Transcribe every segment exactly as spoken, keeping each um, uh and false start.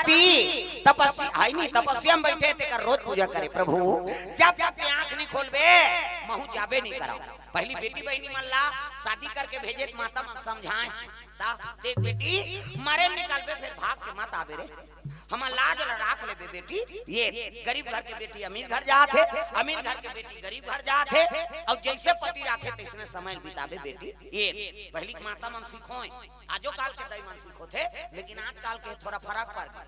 ती तपस्या, है नी, तपस्या में बैठे, तेकर रोज पूजा करे। प्रभु, जब तक के आंख नहीं खोलबे, महू जाबे नहीं करव। पहली बेटी बहिनी मन ला शादी करके भेजे त माता मन समझाए, ता देख बेटी, मरे निकलबे, फिर भाग के मत आबे रे। हमर लाज ला राख लेबे बेटी। ये गरीब घर के बेटी अमीर घर जात हे, अमीर घर के बेटी गरीब घर जात हे, अउ जैसे पति राखे तैसने समय बिताबे बेटी। ये पहली माता मन सिखोय, आजो काल के दाई मन सिखोथे, लेकिन आज काल के थोड़ा फरक पर गे।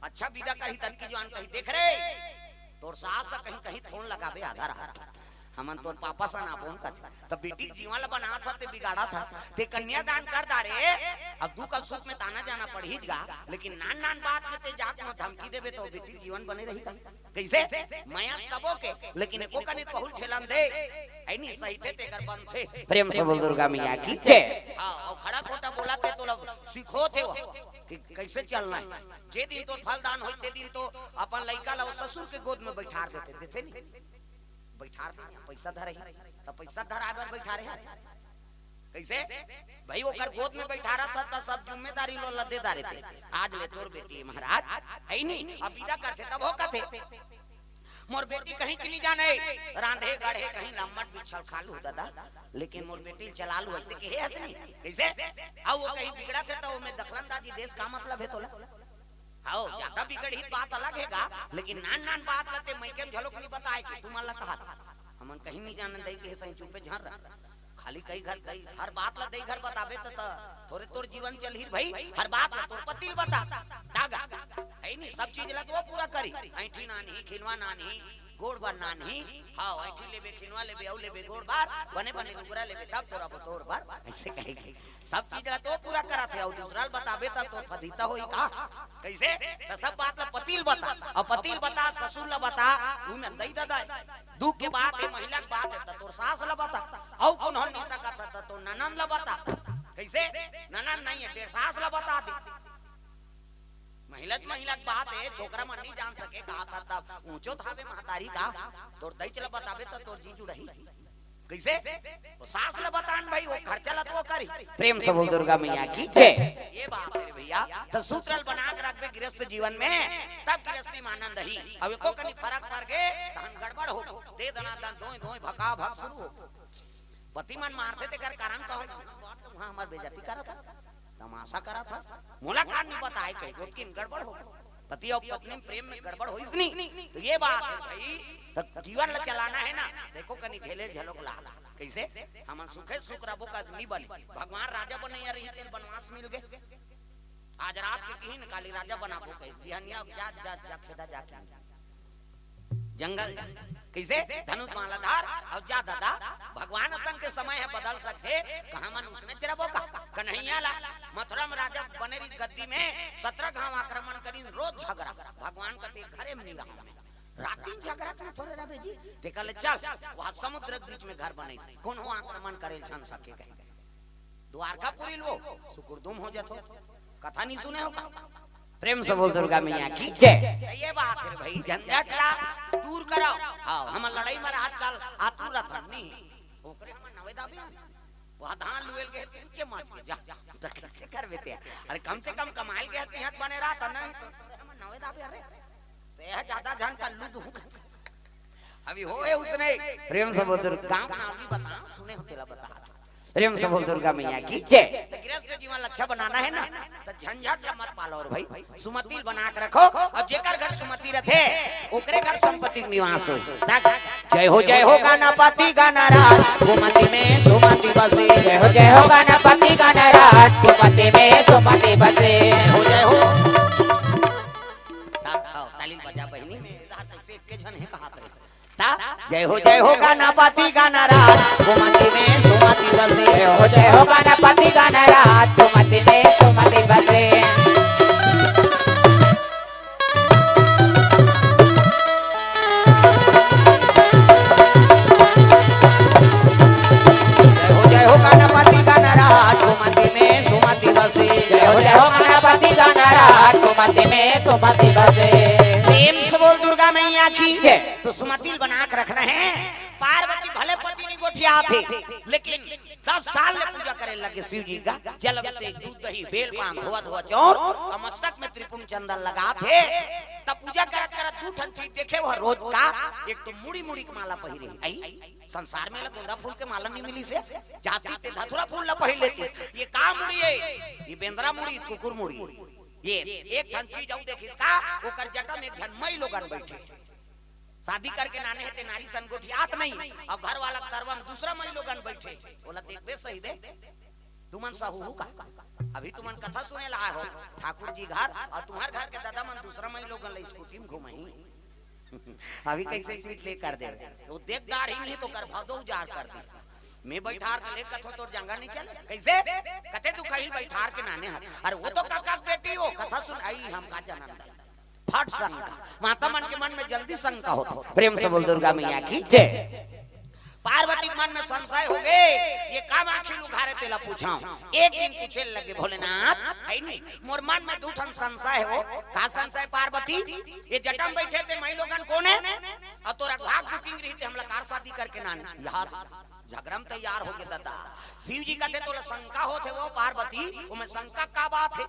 अच्छा बिदा कही तन की जुवान कही, देख रे, तोर सास ह कहीं कहीं फोन लगाबे आधा रात। हमन तोर पापा सन आबोन कथे। त बेटी के जीवन ल बनात हस, ते बिगाड़त हस, ते कन्यादान कर डारे। अब दुख अउ सुख में त आना जाना पड़ही गा, लेकिन नान नान बात में ते जाके मोर धमकी देबे त बेटी के जीवन बने रही का? कइसे? मया सबो के, लेकिन एको कनी पहुल झेलन दे। ऐ नी सही थे तेकर बनथे। प्रेम से बोल दुर्गा मैया की जय। हाँ, अउ खड़ा खोटा बोला ते तोला सिखोथे वो कि कइसे चलना हे। जे दिन तोर फलदान होई, ते दिन तो अपन लइका ला वो ससुर के गोद में बैठार देथे, देथे नी? बैठार दे, पइसा धरही, त पइसा धराए बर बैठारे हे। कइसे? भाई, ओकर गोद में बैठारत हस, त सब जिम्मेदारी लो ला दे डारे थे। आज ले तोर बेटी महाराज, है नी? अब बिदा करथे, तब हो कथे। मोर बेटी कहीं च नी जाने, रांधे गढ़े कहीं लम्मट बिछल खा लू दादा, लेकिन मोर बेटी चला लू, ऐसे कहे हस नी? कइसे? अउ वो कहीं बिगड़त हे त ओमे दखलंदाजी देस का मतलब हे तोला? हव, ज्यादा बिगड़ही बात अलग हे गा, लेकिन नान नान बात ला ते मइके में घलोक नी बताए के, तुमन ला कहत हंव। हमन कहीं नी जानन दई के सही चुपे झन रह। खाली कई घर, कई हर बात ला दई घर बताबे त, त थोरे तोर जीवन चलही भाई, हर बात ला तोर पति ल बता। तागा, है नी, सब चीज ला तो वो पूरा करी। ऐंठी नानही, खिनवा नानही, गोड़ बर नानही, हाँ, ऐंठी लेबे, खिनवा लेबे, अउ लेबे गोड़ बर, बने बने लुगरा लेबे, तब तोर अब तोर बर, ऐसे कहेगी। सब चीज ला तो पूरा करत हे, अउ दूसरा ल बताबे त तोर फदीता होई का? कइसे? त सब बात ला पति ल बता, अउ पति ल बता, ससुर ल बता, उमे दई ददा हे। दुख के बात हे, महिला के बात हे, त तोर सास ल बता, अउ कोनो नी सकत हे, त तोर ननंद ल बता। कइसे? ननंद नहीं हे, तेर सास ल बता दे। महिला त महिला के बात हे, छोकरा मन नी जान सके, का था तब ऊंचो थावे महतारी का, तोर दई ल बताबे त तोर जी जुड़ही। कइसे? वो सास ल बतान भाई, वो खर्चा ला तो वो करी। प्रेम से बोल दुर्गा मैया की जय। ये बात हे रे भइया, त सूत्र ल बना के रखबे, गृहस्थ जीवन में, तब गृहस्थी में आनंद ही। अब एको कनी फरक पर गे, तहन गड़बड़ हो, दे दना दन, दोय दोय, भका भक शुरू हो। पति मन मारथे तेकर कारण का होय? वहाँ हमर बेइज्जती करत हे, तमाशा करत हे, मोला कान नी बताए कहे, गोतकिन गड़बड़ हो। पति अउ पत्नी में प्रेम में गड़बड़ होइस नी, त ये बात हे भाई, त जीवन ला चलाना हे ना, त एको कनी झेले झलोक ला। कइसे? हमन सुखे सुख रबो का नी बने। भगवान राजा बनइया रही, तेल बनवास मिल गे। आज रात के किहिन काली राजा बनाबो कहे, बिहनिया जा, जा, जा, खेदा जा के। जंगल जा। कइसे? धनुष बाण ला धार अउ जा दादा, भगवान असन के समय हे, बदल सकथे, कहाँ मन उसने चरबो का? कन्हैया ला, मथुरा में राजा बने रही गद्दी में, सतरा घांव आक्रमण करिन, रोज झगरा, भगवान कथे घरे में नी रहा मैं। रात दिन झगरा के में थोरे रहे जी, तेकर ले चल, वहाँ समुद्र के बीच में घर बनइस, कोनो आक्रमण करे झन सके कहे। द्वारकापुरी लो, सुकुरदुम हो जाथो। कथा नी सुने हो का? प्रेम से बोल दुर्गा मैया की जय। त ये बात हे भाई, झंझट ला दूर करव। हाँ, हमर लड़ई में आजकल आतुर रथन नी। ओकरे हमर नवे दाबे आन। वहाँ धान लुएल गे, नीचे मच गे, जा। त कइसे करबे ते? अरे कम से कम कमाइल गे, तिहां बने रहा, त नहीं तो तोरे हमर नवे दाबे, अरे। ते ह ज्यादा झन कर लू दूं। अभी हो हे उसने। प्रेम से बोल दुर्गा, गाँव नाम नी बता, सुने हो तेला बता। प्रेम से बोल दुर्गा मैया की जय। त गृहस्थ जीवन ल अच्छा बनाना हे ना, त झंझट ला मत पालो। अउ भाई, सुमति ल बना के रखो, अउ जेकर घर सुमति रथे, ओकरे घर संपत्ति के निवास होय। जय हो, जय हो गणपति गणराज, सुमति में सुमति बसे। जय हो, जय हो गणपति गणराज, सुमति में सुमति बसे। जय हो, जय हो। ता-, आओ, ताली बजा बहिनी। एक झन हे कहात रहे। ता, जय हो, जय हो गणपति गणराज, सुमति में सुमति बसे। जय हो, जय हो गणपति गणराज, सुमति में सुमति बसे। जय हो, जय हो गणपति गणराज, सुमति में सुमति बसे। जय हो, जय हो गणपति गणराज, सुमति में सुमति बसे। प्रेम से बोल दुर्गा मैया की जय। त सुमति ल बना के रखना हे। पार्वती भले पति नी गोठियाथे, लेकिन दस साल ले पूजा करे लगे शिव जी का, जल अभिषेक, दूध दही, बेल पान, धोवा धोवा चौर, अउ मस्तक में त्रिपुंड चंदन लगात हे। तब पूजा करत करत दू ठन चीज देखे, वो रोज का, एक तो मुड़ी मुड़ी के माला पहिरे, आई संसार में ला गोंदा फूल के माला नहीं मिलिस हे, जाती ते धतुरा फूल ला पहिर लेती। ये का मुड़ी हे? ये बेंदरा मुड़ी, कुकुर मुड़ी। ये एक ठन चीज अउ देखिस का, ओकर जटा में एक झन मई लोगन बैठे। शादी करके नाने हे ते नारी सन गोठियात नहीं, अब घर वाला तरवा में दूसरा मई लोगन बैठे, ओला देखबे सही बे। तुमन सहू का? अभी तुमन कथा सुने ला आए हो ठाकुर जी घर, अउ तुम्हर घर के दादा मन दूसरा मई लोगन ला स्कूटी में घुमाही। अभी कैसे सीट ले कर दे, वो देखदार ही नहीं तो कर भादो उजार कर दी। मैं बैठार के ले कथो तोर जंगा नहीं चले, कैसे? कते तू कहिल बैठार के नाने हर, अरे वो तो काका के बेटी हो, कथा सुन आई हम का जनम दे। फट शंका, माता मन के मन में जल्दी शंका होत हो। प्रेम से बोल दुर्गा मैया की जय। पार्वती के मन में संशय हो गे, ये का आँखी उघारे तेला पूछाऊं। एक दिन पूछे लगे भोलेनाथ, है नी, मोर मन में दू ठन संशय हो। का संशय पार्वती? ये जटा में बैठे ते मई लोगन कोन हे? अउ तोर अगवा के बुकिंग रही ते हमला कार शादी करके नान यार झगरा में तैयार हो गे दादा। शिव जी कथे तोला शंका होत हे वो पार्वती, ओमे शंका का बात हे?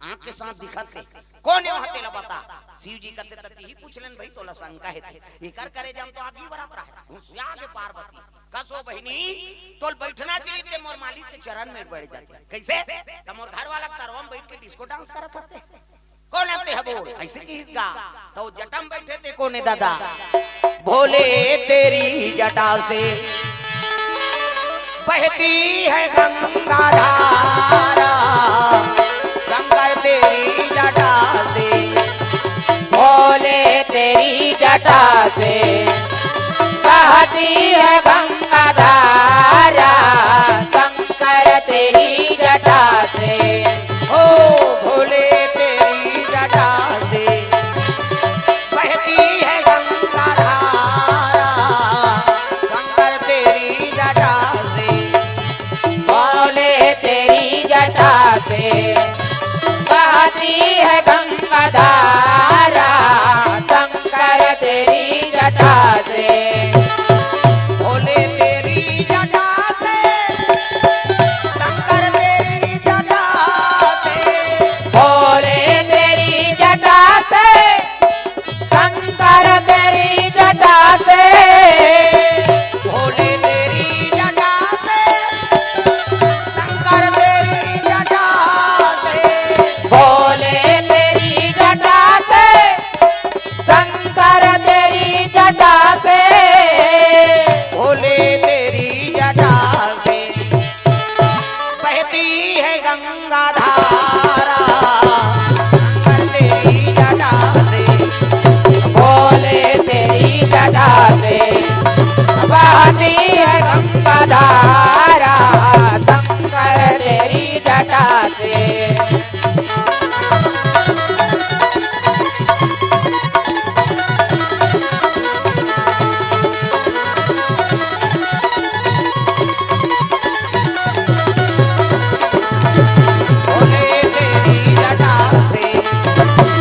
आँख के साथ दिखत हे। कोन हे वहाँ तेला बता। शिव जी कथे त तिही पूछ लेन भाई, तोला शंका हे ते। एकर करे जम तो आगी बरत रहा। घुसिया गे पार्वती, कसो बहिनी, तोल बैठना चाहिए ते मोर मालिक के चरण में बैठ जाते। कैसे? त मोर घर वाला तरवा में बैठ के डिस्को डांस करत हते। कोन हे ते ह बोल? ऐसे किहिस गा। तो जटा में बैठे ते कोन हे दादा? भोले तेरी जटा से बहती है गंगा धारा, शंकर तेरी जटा से। भोले तेरी जटा से बहती है गंगा धारा, शंकर तेरी जटा से। ओ भोले तेरी जटा से बहती है गंगा धारा, शंकर तेरी जटा से। भोले तेरी जटा से बहती है गंगा धारा, शंकर तेरी जटा से। भोले तेरी जटा से, शंकर तेरी जटा से। भोले तेरी जटा से, शंकर तेरी जटा से। भोले तेरी जटा से, शंकर तेरी जटा से। भोले तेरी जटा से, शंकर तेरी जटा से। भोले तेरी जटा से बहती है गंगा धारा, शंकर तेरी जटा से। भोले तेरी जटा से बहती है गंगा धारा, शंकर तेरी जटा से। भोले तेरी जटा से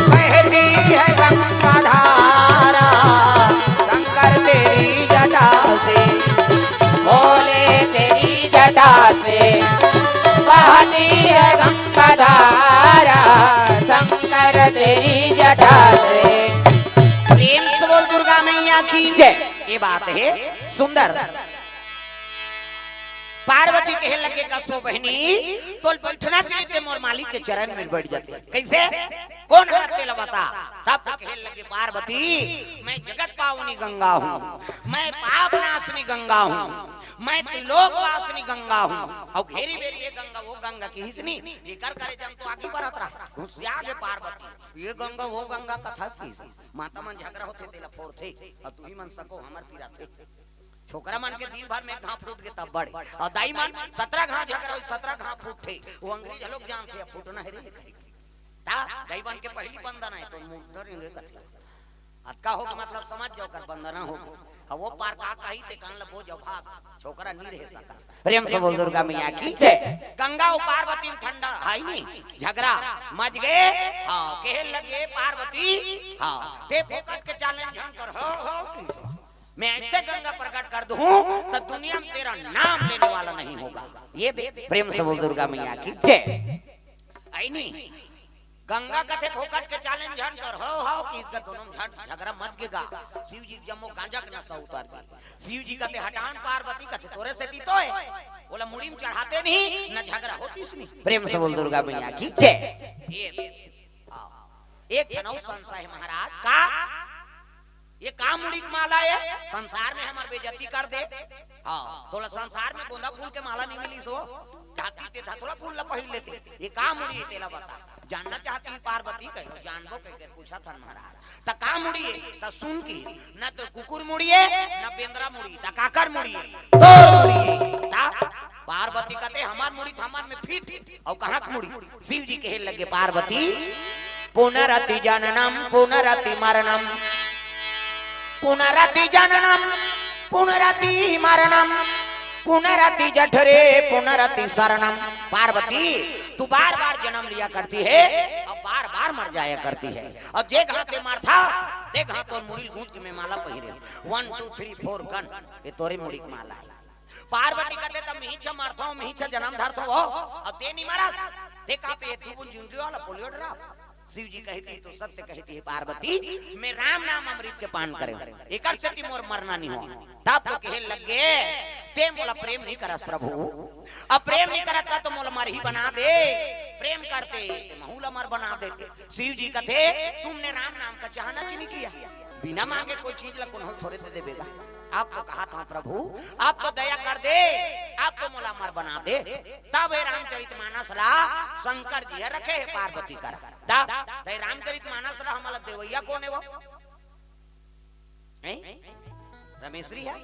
बहती है गंगा धारा, शंकर तेरी जटा से। भोले तेरी जटा से बहती है गंगा धारा, शंकर तेरी जटा से। प्रेम से बोल दुर्गा मैया की जय। ये बात हे सुंदर। पार्वती कहे लगे, "कसो बहिनी, तोल बैठना चाहिए ते मोर मालिक के चरण में बैठ जाते।" कैसे? कोन हर तेला बता? तब तो कहे लगे, "पार्वती, मैं जगत पावनी गंगा हूँ, मैं पाप नाशनी गंगा हूँ, मैं त्रिलोक वासिनी गंगा हूँ।" अउ घेरी बेरी ये गंगा, वो गंगा किहिस नी, एकर करे जम तो आगी बरत रहा। घुसिया गे पार्वती, ये गंगा, वो गंगा कथस किहिस। माता मन झगरा होथे, तेला फोड़थे, अउ तुही मन सको हमर पीरा थे। छोकरा मन के दिन भर में घाव फूट के तब बड़े। अउ दाई मन सतरा घाव झगरा होई, सतरा घाव फूटथे। वो अंग्रेज लोग जानथे, फूटना हे रे। ता दाई मन के पहली बंदना हे, तो मुंह धरेंगे कथी। अतका हो के मतलब समझ जाओ, कर बंदना हो। अब वो पार का कही ते कान ल बो जाओ भाग, छोकरा नी रहे सकस। प्रेम से बोल दुर्गा मैया की जय। गंगा अउ पार्वती में ठंडा हाई नी, झगरा मच गे। हाँ, कहे लगे पार्वती, हाँ, ते फोकट के चैलेंज झन कर, हो, हो, किसो। मैं ऐसे गंगा प्रकट कर दूं तो दुनिया में तेरा नाम लेने वाला नहीं होगा। ये दे, प्रेम से बोल दुर्गा मैया की जय। आई नहीं, गंगा कथे फोकट के चैलेंज झन कर, हो हो कि इसका दोनों में झट झगड़ा मत गेगा। शिव जी जम्मो गांजा के नशा उतार दे। शिव जी कथे हटान, पार्वती कथे तोरे से दी तो है, बोला मुड़ी में चढ़ाते नहीं न झगड़ा होतीस नहीं। प्रेम से बोल दुर्गा मैया की जय। ये दे। हाँ। एक ठन अउ संशय है महाराज का, ये का मुड़ी के माला है? संसार में हमर बेइज्जती कर दे। हाँ, तोला संसार में गोंदा फूल के माला नहीं मिली सो, जाती ते धतुरा फूल ला पहिर लेते। ये का मुड़ी है तेला बता। जानना चाहती है पार्वती कहे, जानबो कह के पूछा था महाराज। त का मुड़ी है? त सुन की, न तो कुकुर मुड़ी है, न बेंदरा मुड़ी, त काकर मुड़ी है? तोर मुड़ी है। त पार्वती कथे हमार मुड़ी त हमार में फिट, अउ कहाँ के मुड़ी? शिव जी कहे लगे पार्वती, पुनरति जननम पुनरति मरणम, पुनरति जननम पुनरति मरणम, पुनरति जठरे पुनरति शरणम। पार्वती, तू बार बार जन्म लिया करती है और बार बार मर जाया करती है, और जे घाते मरथा ते घात तोर मुड़ी ल गूंथ के मैं माला पहिरे। One two three four gun, ये तोरे मुड़ी के माला है। पार्वती कथे त मिहिच मरथो, मिहिच जन्म धरथो हो, अउ ते नहीं मरस। ते का पे दू बूंद जिंदगी वाला पोलियो ड्रॉप। शिव जी कहती तो सत्य कहती है पार्वती, मैं राम नाम अमृत के पान करे, एकर से कि मोर मरना नहीं हो। तब तो कहे लगे, ते मोला प्रेम नहीं करस प्रभु, अब प्रेम नहीं करता तो मोला मरही बना दे, प्रेम करते ते महू ल अमर बना देते। शिव जी कथे, तुमने राम नाम का चाहना च नहीं किया, बिना मांगे कोई चीज ला कोनो ल थोरे दे देबे गा। अब तो कहा था प्रभु, अब तो दया कर दे, अब तो मोला अमर बना दे। तब ये रामचरित मानस ला शंकर जी ह रखे हे पार्वती कर। तब ते रामचरित मानस ला हमला देवैया कोन हे वो? हैं? रमेश्वरी है?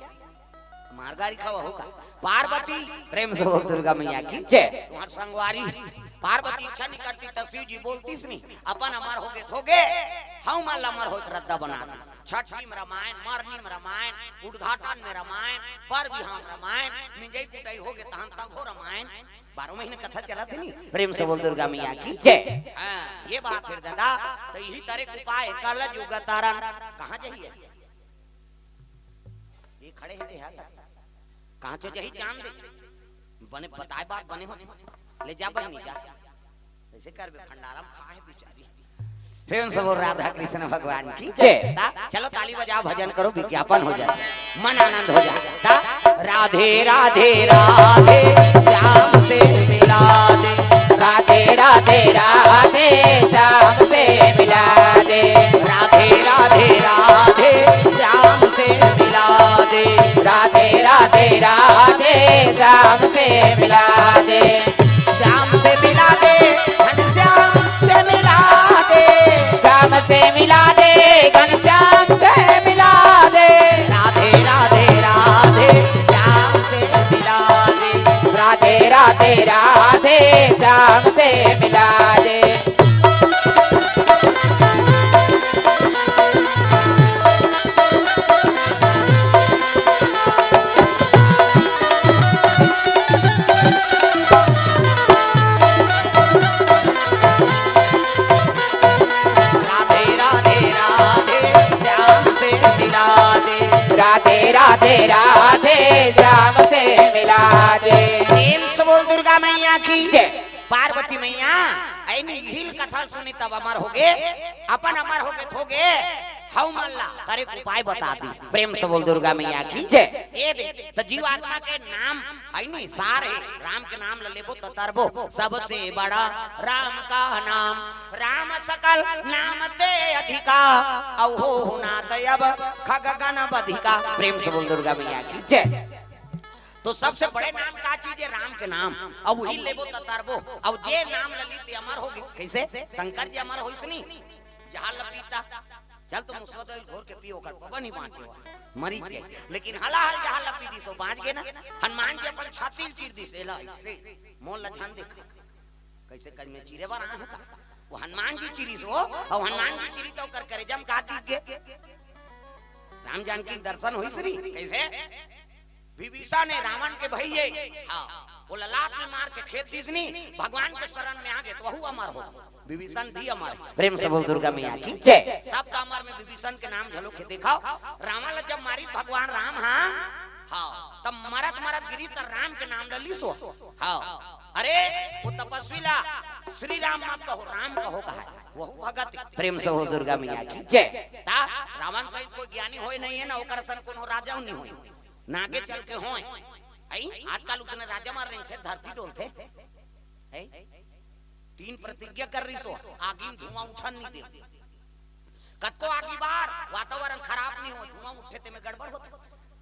मार गारी खावा होगा। पार्वती, प्रेम से बोल दुर्गा मैया की जय। तुम्हार संगवारी पार्वती इच्छा नहीं करती त शिव जी बोलतीस नहीं, अपन अमर होगे त होगे, हऊ मन ल अमर होए के रद्दा बना दीस। छठी में रामायण, मरनी में रामायण, उद्घाटन में रामायण, बर बिहाव में रामायण, मिंजई कुटई होगे तहन तभो रामायण। बारह महीने कथा चलत हे नी। प्रेम से बोल दुर्गा मैया की जय। हाँ, ये बात हे दादा। तो यही तरे उपाय कल युग तरन। कहाँ जाइए? ये खड़े हे ते हा। कहाँ चो जाही जान दे। बने बताए बात बने होथे। ले जा बहिनी जा। ऐसे करबे भंडारा म खाए बेचारी। प्रेम से बोल राधा कृष्ण भगवान की जय। ता, चलो ताली बजाओ, भजन करो, विज्ञापन हो जाए, मन आनंद हो जाए। ता, राधे राधे राधे श्याम से मिला दे। राधे राधे राधे श्याम से मिला दे। राधे राधे राधे श्याम से मिला दे। राधे राधे राधे श्याम से मिला दे। श्याम से मिला दे, घनश्याम से मिला दे। श्याम से मिला दे, घनश्याम से मिला दे। राधे राधे राधे श्याम से मिला दे। राधे राधे राधे श्याम से मिला दे। राधे राधे राधे श्याम से मिला दे। राधे राधे राधे श्याम से मिला दे। प्रेम से बोल दुर्गा मैया की जय। पार्वती मैया, ऐनी हिल कथा सुनी तब अमर होगे, अपन अमर होगे थोगे, हऊ मन ला तरे उपाय बता दीस। प्रेम से बोल दुर्गा मैया की जय। ये दे, त जीवात्मा के नाम है नी, सार है, राम के नाम ल लेबो त तरबो। सबसे बड़ा राम का नाम, राम सकल नाम ते अधिका, अउ होहु नाथ अब खग गण बधिका। प्रेम से बोल दुर्गा मैया की जय। तो सबसे बड़े नाम का चीज है? राम के नाम। अब वही लेबो त तरबो। अब जे नाम ल ली ते अमर होगे। कैसे? शंकर जी अमर होइस नी, जहर ल पीता। चल तो मुसवा दल घोर के पियो कर, पवन ही बाँचे हुआ, मरी गए। लेकिन हलाहल जहर ल पी दिस, बाँच गे ना। हनुमान जी अपन छाती ल चीर दिस, एला ऐसे, मोल ल झन देख। कैसे कज में चीरे बर आए हँव का? वो हनुमान जी चीरिस वो, अउ हनुमान जी चीरिस त ओकर करेजा म का दिख गे? राम जानकी दर्शन होइस री। कैसे? विभीषण हे रावण के भइये, हाँ, वो ललाट में मार के खेद दिस नी, भगवान के शरण में आ गे त वहू अमर हो। विभीषण भी अमर हे। प्रेम से बोल दुर्गा मैया की जय। सब तो अमर में विभीषण के नाम घलो हे। देखव, रावण ला जब मारिस भगवान राम, हाँ, हाँ, तब मरत मरत गिरिस त राम के नाम ल लिस। हाँ, अरे वो तपस्वी ला श्री राम मत कहो, राम कहो कहा हे। वहू भगत हे। प्रेम से बोल दुर्गा मैया की जय। त रावण सहित कोई ज्ञानी होय नहीं हे ना, ओकर सन कोनो राजा नहीं होय, ना आगे चल के होय। आई, आजकल उसने राजा मार रहे थे, धरती डोलथे। हैं? तीन प्रतिज्ञा कर रहिस, आगी में धुआं उठन नहीं देव। कतको आगी बार, वातावरण खराब नहीं हो, धुआं उठे ते में गड़बड़ होथे।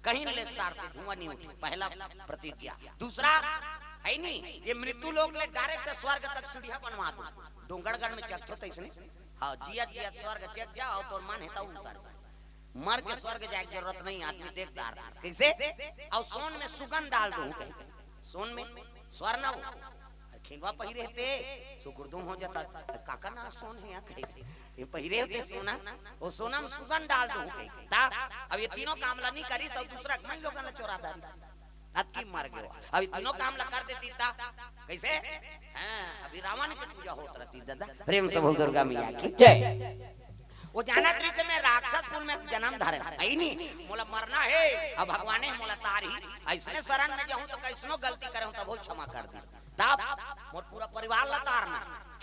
कहीं ले तारते धुआं नहीं उठे, पहला प्रतिज्ञा। दूसरा, हे नहीं, ये मृत्यु लोक ले direct स्वर्ग तक सीढ़िया बनवा दो। डोंगरगढ़ में चघथो तइसने, हाँ, जियत जियत स्वर्ग चघ जाव, तोर मन हे त उतर जा। मर के स्वर्ग जाए के जरूरत नहीं, आदमी देख डारथे। कइसे? अउ सोन में सुगंध डाल दूं कहे। सोन में, स्वर्ण हो, अरे खिंगवा पहिरे ते, सुकुरदुम हो जाता। अरे काका ना सोन हे या कहे थे, ये पहिरे होते सोना, वो सोना में सुगंध डाल दूं कहे। त अब ये तीनों काम ला नहीं करिस, सब दूसरा मन लोगन ला चोरा डारिस। अतकी मर गयो। अब ये तीनों काम ला कर देती त कइसे? हाँ, अभी रावण के पूजा होत रहती दादा। प्रेम से बोल दुर्गा मैया की जय। वो जानत रहिस मैं राक्षस कुल में जनम धारे हे नहीं, मोला मरना हे, अब भगवाने मोला तारही, अइसने शरण में जाहूं त कइसनो गलती करे हूं तभो क्षमा कर दी। तब मोर पूरा परिवार ला तारना।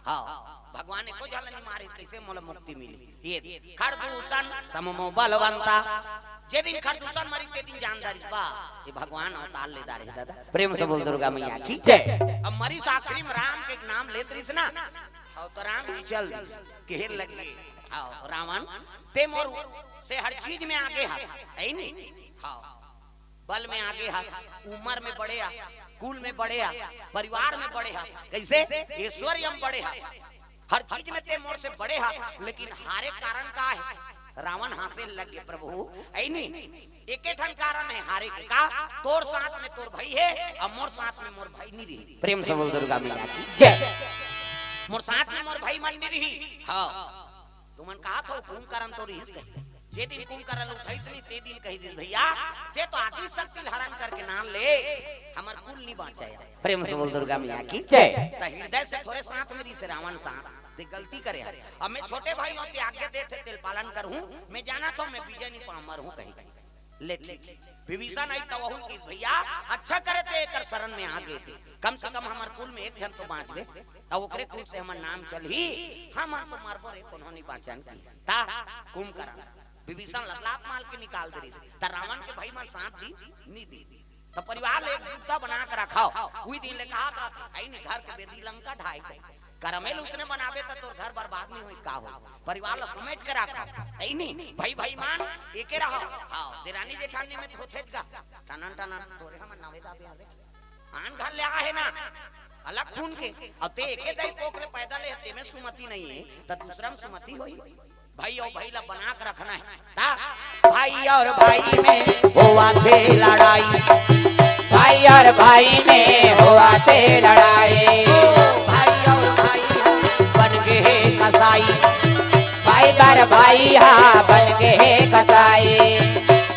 हाँ, भगवान एको झन नहीं मारे, कइसे मोला मुक्ति मिली? ये खरदूषण सममो बलवंता, जे दिन खरदूषण मरिस ते दिन जान डारिस बा, ये भगवान अवतार ले डारे हे दादा। प्रेम से बोल दुर्गा मैया की जय। अब मरिस आखिरी में राम के नाम लेत रहिस ना, हाँ, त राम जी चल दिस, कहे लगे, हाँ, रावण, ते मोर से हर चीज में आगे हस, हे नहीं? हाँ, बल में आगे हस, उमर में बड़े हस, कुल में बड़े हस, परिवार में बड़े हस, कइसे? ऐश्वर्य में बड़े हस, हर चीज में ते मोर से बड़े हस, लेकिन हारे कारण का हे? रावण हाँसे लगे, प्रभु, हे नहीं? एके ठन कारण हे हारे के का? तोर साथ में तोर भई हे, अउ मोर साथ में मोर भई नहीं रही। प्रेम से बोल दुर्गा मैया की जय। मोर साथ में मोर भई मन नहीं रही। हाँ, तुमन कहा था कुंभकर्ण तो रहिस कहे, जे दिन कुंभकर्ण उठइस नहीं, ते दिन कहि दिस, भैया, ते तो आदि शक्ति धारण करके नाम ले, हमर कुल नहीं बाँचे। प्रेम से बोल दुर्गा मैया की जय। त हृदय से थोरे साथ में रहिस रावण साथ, ते गलती करे हस। अब मैं छोटे भाई हूँ, ते आज्ञा देथे, तेल पालन करहूँ, मैं जानत हूँ, मैं विजय नहीं पाऊँ, मरहूँ कहीं। ले ठीक। विभीषण आई त वहू कि भैया, अच्छा करे ते एकर शरण में आ गे ते, कम से कम हमर कुल में एक झन तो बाँचबे, त ओकरे कुल से हमर नाम चलही, हमन तो मरबो रे, कोनो नहीं बाँचन की। त कुंभकर्ण विभीषण ला लात मार के निकाल दे रहिस, त रावण के भाई मन साथ दी, नहीं दी। त परिवार ले एकजुटता बना के रखव। उही दिन ले कहत रहिथे, "अई नहीं घर के बेदी लंका ढाय के।" करमेल उसने बनाबे त तोर घर बर्बाद नहीं होई, का हो? परिवार ला समेट के रखव। अई नहीं, भाई भाई मान एके रहव। हाँ, देरानी जेठानी में तो होथे गा। टनन टनन तोरे हमन नवे दाबे हवे। आन घर ले आहे ना, अलग खून के। अउ ते एके दई कोख ले पैदा ले, ते में सुमति नहीं हे, त दूसरा में सुमति होई। भाई अउ भाई ला बना के रखना हे। ता भाई अउ भाई में होवथे लड़ाई, भाई अउ भाई में होवथे लड़ाई। ओ भाई अउ भाई बन गे हे कसाई, भाई बर भाई हा बन गे हे कसाई।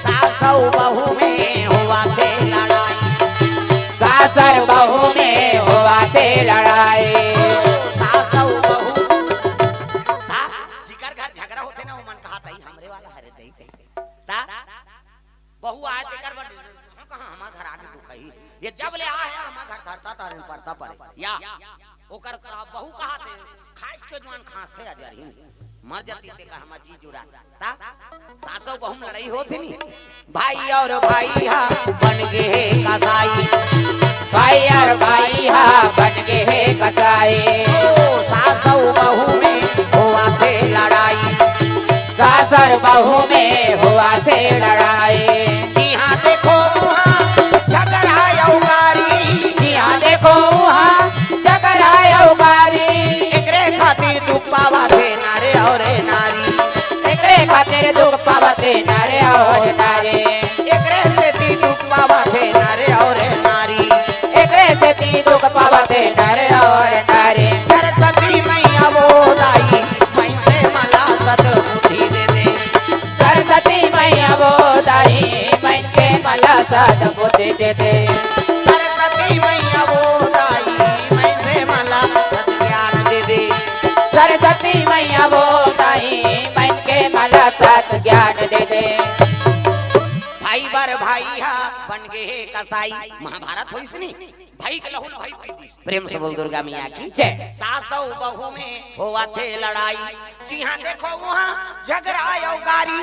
सास अउ बहू में होवथे लड़ाई, सास अउ बहू में होवथे लड़ाई। ओ सास अउ बहू, हाँ, जिकर घर झगरा होथे ना, ओमन कहत हे, "हमरे वाला हरे दई कही।" ता बहू आय तेकर बर, "कहाँ, कहाँ हमर घर आगे दुख हे? ये जब ले आय हे, हमर घर धरता तारे पड़ता परे।" या ओकर सा-, बहू कहत हे, "खाइस के जुआन खांसथे अजर ही, मर जाती ते का हमर जी जुड़ा।" ता सास अउ बहू में लड़ाई होथे नी, भाई अउ भाई हा बन गे हे कसाई, भाई अउ भाई हा बन गे हे कसाई। ओ सास अउ बहू में होवथे लड़ाई, सास अउ बहू में होवथे लड़ाई। जिहाँ देखो उहाँ झगरा अउ गारी, जिहाँ देखो उहाँ झगरा अउ गारी। एकरे खातिर दुख पावथे नर अउ नारी, एकरे खातिर दुख पावथे नर अउ नारी। एकरे सेती दुख पावथे नर अउ नारी, एकरे सेती दुख पावथे नर अउ नारी। सरस्वती मैया वो दाई, मनसे मन ला सद्बुद्धि दे दे। सरस्वती मैया वो दाई, मनसे मन ला सद्बुद्धि दे दे। सरस्वती मैया वो दाई, मनसे मन ला सद्ज्ञान दे दे। साई, महाभारत होइस नी, भई के लहू ल भई पी दिस। प्रेम से बोल दुर्गा मैया की जय। सास अउ बहू में होवत हे लड़ाई, जिहाँ देखो उहाँ झगरा अउ गारी,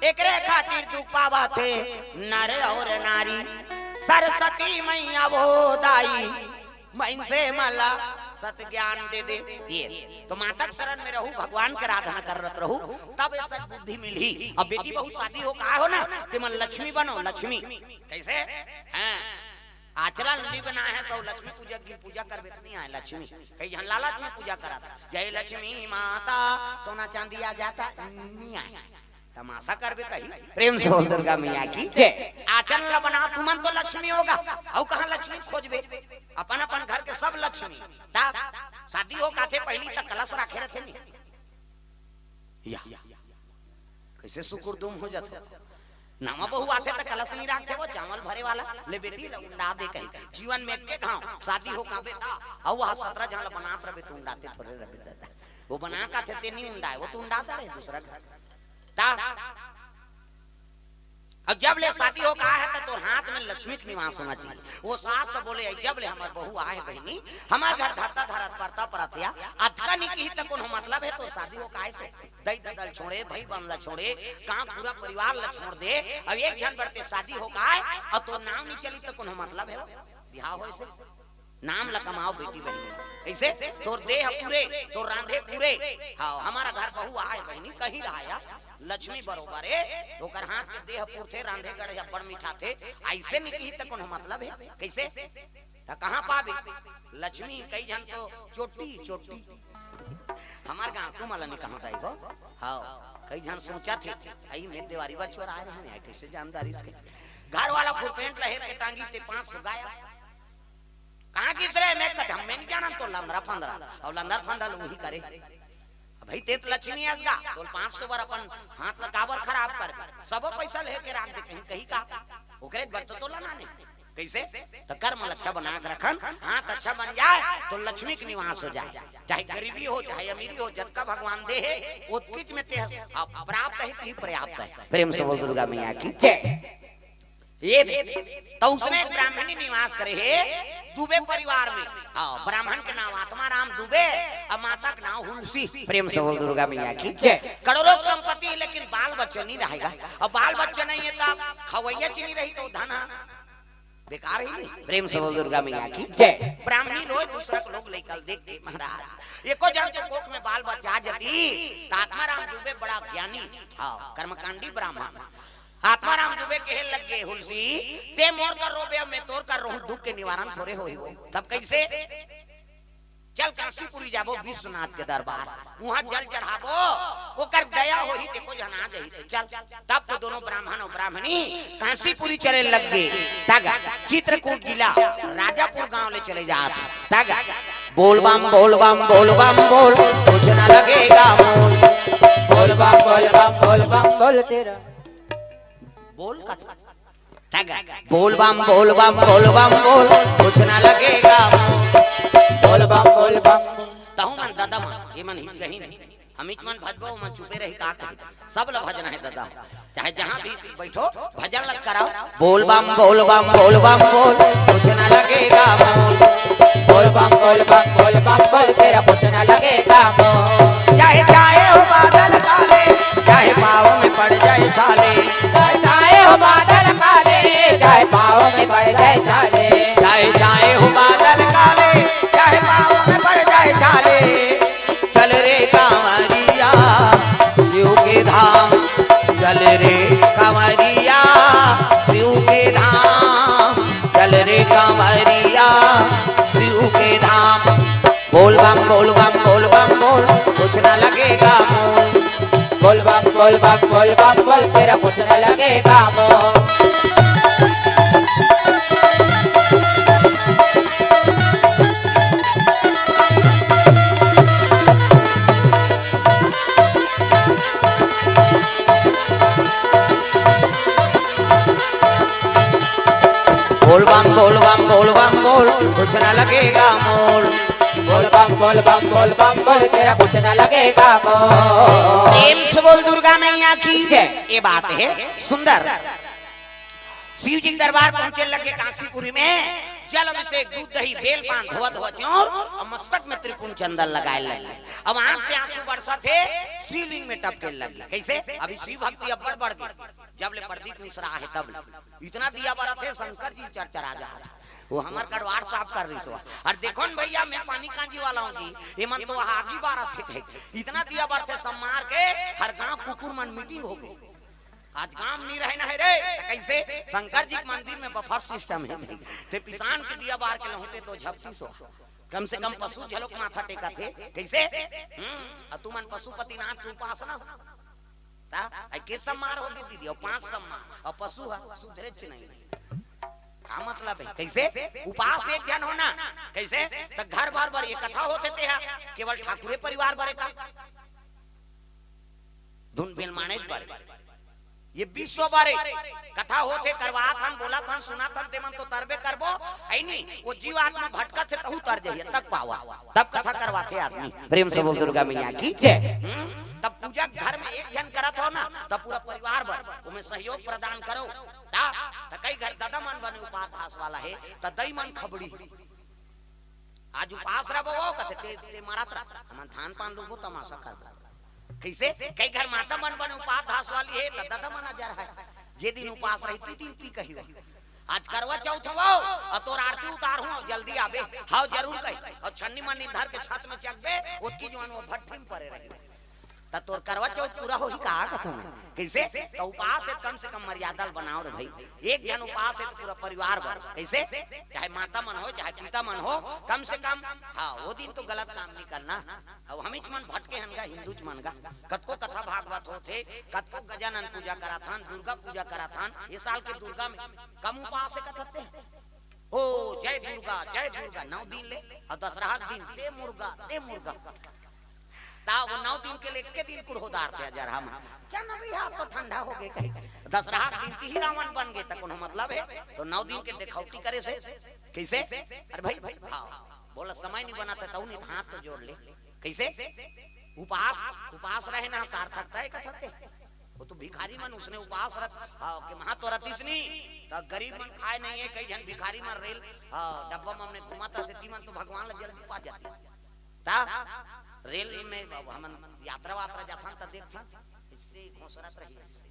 एकरे खातिर दुख पावत हे नर अउ नारी। सरस्वती मैया वो दाई, मइनसे मन ला सत ज्ञान दे दे। ये तो माता के शरण में रहू, भगवान के आराधना करत रहू, तब ये सत बुद्धि मिलही। अब बेटी बहू शादी हो का हो ना, ते मन लक्ष्मी बनो, लक्ष्मी। कैसे? हाँ, आचरण नहीं बना है तो लक्ष्मी पूजा की पूजा करबे त नहीं आए लक्ष्मी। कई झन लालच में पूजा करत, जय लक्ष्मी माता, सोना चांदी आ जाता, नहीं आए। तमाशा करबे तही। प्रेम से बोल दुर्गा मैया की जय। आचरण ला बना तुमन तो लक्ष्मी होगा, अउ कहाँ लक्ष्मी खोजबे? अपन अपन घर के सब लक्ष्मी। ता शादी हो काथे पहली तक कलश राखे रहते नहीं। या कैसे सुकुरदुम हो जाथे? नवा बहू आथे त कलश नहीं राखथे, वो चावल भरे वाला, ले बेटी, ले उंडा दे कही। जीवन में एके घाव शादी हो का बेटा, अउ वह सतरा झन ला बनात रहे, तू उंडाते थोड़े रहे दादा। वो बना का थे, ते नहीं उंडाए, वो तू उंडाता रहे दूसरा घर। ता अब जब ले शादी हो का है, तो तोर हाथ में लक्ष्मी के निवास होना चाहिए। वो सास तो बोले, "जब ले हमार बहू आए बहिनी, हमार घर धरता धरत परता परत या, अतका नहीं कही त कोनो मतलब है तोर शादी हो का है से?" दई ददा ल छोड़े, भई बहन ला छोड़े, गांव पूरा परिवार ला छोड़ दे। अब एक झन बरते शादी हो का है, अउ तोर नाम नहीं चली त कोनो मतलब है वो? बिहाव होए से? नाम ला कमाओ बेटी बहिनी। कैसे? तोर देह पूरे, तोर रांधे पूरे। हाँ, हमारा घर बहू आए बहिनी, कहीं रहा या, लक्ष्मी बरोबर है, ओकर हाथ के देह पुरथे, रांधे गढ़े अब्बड़ मिठाथे, ऐसे नहीं कही त कोनो मतलब है। कैसे? त कहाँ पाबे लक्ष्मी? कई झन तो चोटी, चोटी। हमार गांव को मला नहीं कहा दाई वो। हाँ, कई झन सोचा थे, आई मैं देवारी बर चोर आए रहे हैं, कैसे जानदारी से? घर वाला फुरपेंट लहेर के टांगी ते पांच सौ गाया। कहाँ किस रहे मैं कदम में नहीं जाना तो लंदरा फंदरा, और लंदरा फंदरा लोग ही करे। अब भाई ते तो लक्ष्मी अस गा, तोल पांच सौ बार अपन हाथ ला काबर खराब कर, सबो पैसा लेके राख दे कहीं, कहीं का, ओकरे बर तो तोला ना नहीं। कैसे? तो कर्म अच्छा बना के रखन, हाथ अच्छा बन जाए तो लक्ष्मी के निवास हो जाए, चाहे गरीबी हो चाहे अमीरी हो, जतका भगवान दे है ओतकीच में ते हस, अब प्राप्त है तो ही पर्याप्त है। प्रेम से बोल दुर्गा मैया की जय। ये दे। तो उसने एक ब्राह्मणी निवास करे है दुबे परिवार में। हाँ, ब्राह्मण के नाम आत्माराम दुबे और माता के नाम हुलसी। प्रेम से बोल दुर्गा मैया की जय। करोड़ों की संपत्ति है, लेकिन बाल बच्चे नहीं रहेगा। और बाल बच्चे नहीं है तो खवैया चीनी रही तो धन है। बेकार ही नहीं। प्रेम से बोल दुर्गा मैया की जय। ब्राह्मणी रोज दूसरा के लोग लेकर देखते महाराज, एको जन के कोख में बाल बच्चा आ जाती तो आत्माराम दुबे बड़ा ज्ञानी, हाँ, कर्मकांडी ब्राह्मण। आत्माराम दुबे कहे लग गए, "हुलसी, ते मोर कर रोबे, अब मैं तोर कर रोहूं, दुख के निवारण थोड़े होही वो।" तब कैसे? चल काशीपुरी जाबो विश्वनाथ के दरबार, वहां जल चढ़ाबो, ओकर दया होही, ते को जना देही ते चल। तब तो दोनों ब्राह्मण और ब्राह्मणी काशीपुरी चले लग गए। तग चित्रकूट जिला राजापुर गांव ले चले जात। तग बोल बम, बोल बम, बोल बम, बोल, कुछ ना लगेगा मोल। बोल बम, बोल बम, बोल बम, बोल तेरा। बोल कत-, तग बोल बम, बोल बम, बोल बम, बोल, कुछ ना लगेगा मोल। बोल बम, बोल बम। तहु मन दादा मन, ये मन हित गही नहीं। हमीच मन भजबो, मन चुपे रही का कही। सब ल भजना है दादा। चाहे जहाँ भी बैठो, भजन लग कराओ। बोल बम, बोल बम, बोल बम, बोल, कुछ ना लगेगा मोल। बोल बम, बोल बम, बोल बम, बोल, तेरा कुछ ना लगेगा मोल। चाहे छाए हो बादल काले, चाहे पाँव में पड़ जाए छाले। चाहे छाए हो बादल काले, चाहे पाँव में पड़ जाए छाले। चाहे छाए हो बादल काले, चाहे पाँव में पड़ जाए छाले। चल रे कांवरिया शिव के धाम, चल रे कांवरिया शिव के धाम, चल रे कांवरिया शिव के धाम। बोल बम, बोल बम, बोल बम, बोल, कुछ ना लगेगा मोल। बोल बम, बोल बम, बोल बम, बोल, तेरा कुछ ना लगेगा मोल। बोल बम, बोल बम, बोल बम, बोल, कुछ ना लगेगा मोल। बोल बम, बोल बम, बोल बम, बोल, तेरा कुछ ना लगेगा मोल। प्रेम से बोल दुर्गा मैया की जय। ये बात है सुंदर। शिव जी के दरबार पहुंचे लगे कांसीपुरी में, जल अभिषेक, दूध, दही, बेल, पान, धोवा धोवा चाउर, अउ मस्तक में त्रिपुंड चंदन लगाए लगे। अब आंख से आंसू बरसत हे, शिवलिंग में टपके लगे। कइसे? अभी शिव भक्ति अब्बड़ बढ़ गे, जब ले प्रदीप मिश्रा आहे तब ले। इतना दिया बरत हे, शंकर जी चरचरा जात हे। वो हमर कटवार साफ कर रहिस हे। अउ देखो न भइया, मैं पानी कांजी वाला हूं जी, ये मन तो वहां आगी बारत हे। इतना दिया बरत हे, सब मार के हर गांव कुकुर मन मीटिंग हो गे। आज काम नइ रहे ना हे रे, त कइसे? शंकर जी के मंदिर में बफर सिस्टम हे भाई। ते पिसान के दिया बार के लहुटे तो झपटी सो। कम से कम पशु झलोक माथा टेकत हे। कइसे? हम्म, अउ तुमन पशुपतिनाथ के उपासना। ता, आई के सम्मार हो गे दीदी, अउ पांच सम्मार, अउ पशु ह सुधरेच नहीं। का मतलब हे? कइसे? उपास एक झन हो ना, कइसे? त घर भर बर ये कथा होथे ते हा, केवल ठाकुरे परिवार बर का? धुन बिल माने बर। ये विश्व बर कथा होथे, करवात हन, बोलत हन, सुनत हन, ते मन तो तरबे करबो, अइ नी, वो जीव आत्मा भटकत हे, तहू तर जइहे, तक पावा, तब कथा करवाथे आदमी। प्रेम से बोल दुर्गा मैया की जय। हम्म, तब पूजा घर में एक झन करत हो ना, तब पूरा परिवार बर ओमे सहयोग प्रदान करो। ता, त कई घर ददा मन बने उपास धास वाला हे, त दई मन खबड़ी। आज उपास रहो वो, कथे, "ते, ते मरत रह, हमन धान पान लूबो, तमाशा करबो।" कइसे? कई घर माता मन बने उपास धास वाली हे, त ददा मन अजर हे। जे दिन उपास रही, ती दिन पी कही हो। आज करवा चौथ हो, अउ तोर आरती उतार हूं, जल्दी आबे। हाव, जरूर कही। अउ छन्नी मन्नी धर के छत में चकबे, ओतकी जुआन वो भट्ठी में परे रही। त तोर करवा चौथ पूरा होही का कथों मैं? कइसे? त उपास हे, कम से कम मर्यादा ल बनाव रे भाई। एक झन उपास हे त पूरा परिवार बर। कइसे? चाहे माता मन हो, चाहे पिता मन हो, कम से कम, हां, वो दिन तो गलत काम नइ करना। अब हमीच मन भटके हन गा, हिंदूच मन गा। कतको कथा भागवत होथे, कतको गजानन पूजा करत हन, दुर्गा पूजा करत हन। ये साल के दुर्गा में कम उपास हे कथते। ओ, जय दुर्गा, जय दुर्गा, नौ दिन ले, अउ दसरहा के दिन, दे मुर्गा, दे मुर्गा। ता वो नौ दिन के ले एके दिन कुड़हो दारथे अजरहा म। चल अभी हाथ तो ठंडा हो गे कही। दसरहा के दिन तिही रावण बन गे त कोनो मतलब हे? त नौ दिन के देखौटी करे से। कइसे? अरे भाई, हां, बोला समय नइ बनत हे, तहू नइ त हाथ तो जोड़ ले। कइसे? उपास, उपास रहे ना सार्थकता हे कथते। वो तो भिखारी मन उसने उपास रत, हां, के महा तो रतिस नी, त गरीब मन खाए नइ हे, कई झन भिखारी मन रेल, हां, डब्बा म हमने घुमात रथे, ती मन तो भगवान ला जल्दी पा जाथे। ता रेल में अब हमन यात्रा वात्रा जाथन त देखथन, इससे घोसरत रही इससे।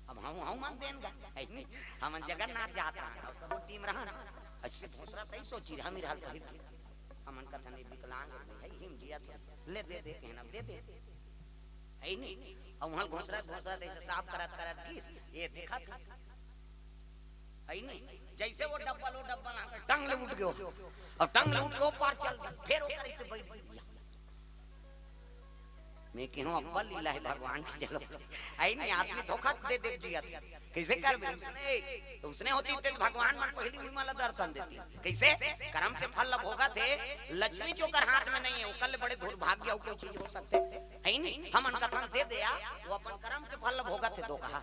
अब हम, हम मन देन गा, है नी? हमन जगन्नाथ जात रहन, अउ सबो टीम रहन, इससे घोसरत रही, सोची हम रहल पहिर। हमन कथन, "ये विकलांग है, हिम जिया तो ले दे दे, कहना दे दे।" है नी? अउ वहां घोसरत, घोसरत ऐसे साफ करत, करत गिस, ये देखत है। है नी? जैसे वो डब्बा लो, डब्बा ना, टंग ले उठ गयो। अउ टंग ले उठ के वो पार चल दिस, फेर ओकर ऐसे बैठ गया। मैं कहूं, अब्बल लीला हे भगवान के, चलो। है नी, आदमी धोखा दे दे जिया। कइसे करबे? उसने, त उसने होती ते भगवान मन पहिली उही मन ला दर्शन देती। कइसे? करम के फल ला भोगत हे, लक्ष्मी जो ओकर हाथ में नइ हे, ओकर ले बड़े दुर्भाग्य अउ कोई चीज हो सकथे? है नी? हमन कथन दे दे या, वो अपन करम के फल ला भोगत हे, दो कहा।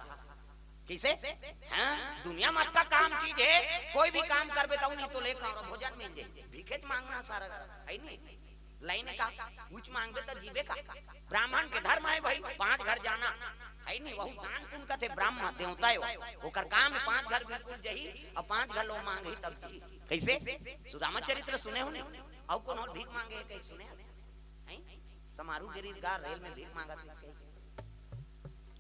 कइसे? हां, दुनिया म अतका काम चीज हे, कोई भी काम करबे त नी तो ले का भोजन मिल जाही। भीखेच मांगना सारा, है नी? लाइन का, कुछ मांगबे त जीबे का? ब्राह्मण के धर्म हे भाई, पांच घर जाना, है नी? वहू दान पुण्य कथे, ब्राह्मण देवता हे वो। ओकर काम हे पांच घर बिल्कुल जही, अउ पांच घर लो मांगही तब जही। कइसे? सुदामा चरित्र सुने हो नी? अउ कोनो भीख मांगे हे कहीं सुने हो? हैं? समारू गिरीश गा रेल में भीख मांगत हे कहीं।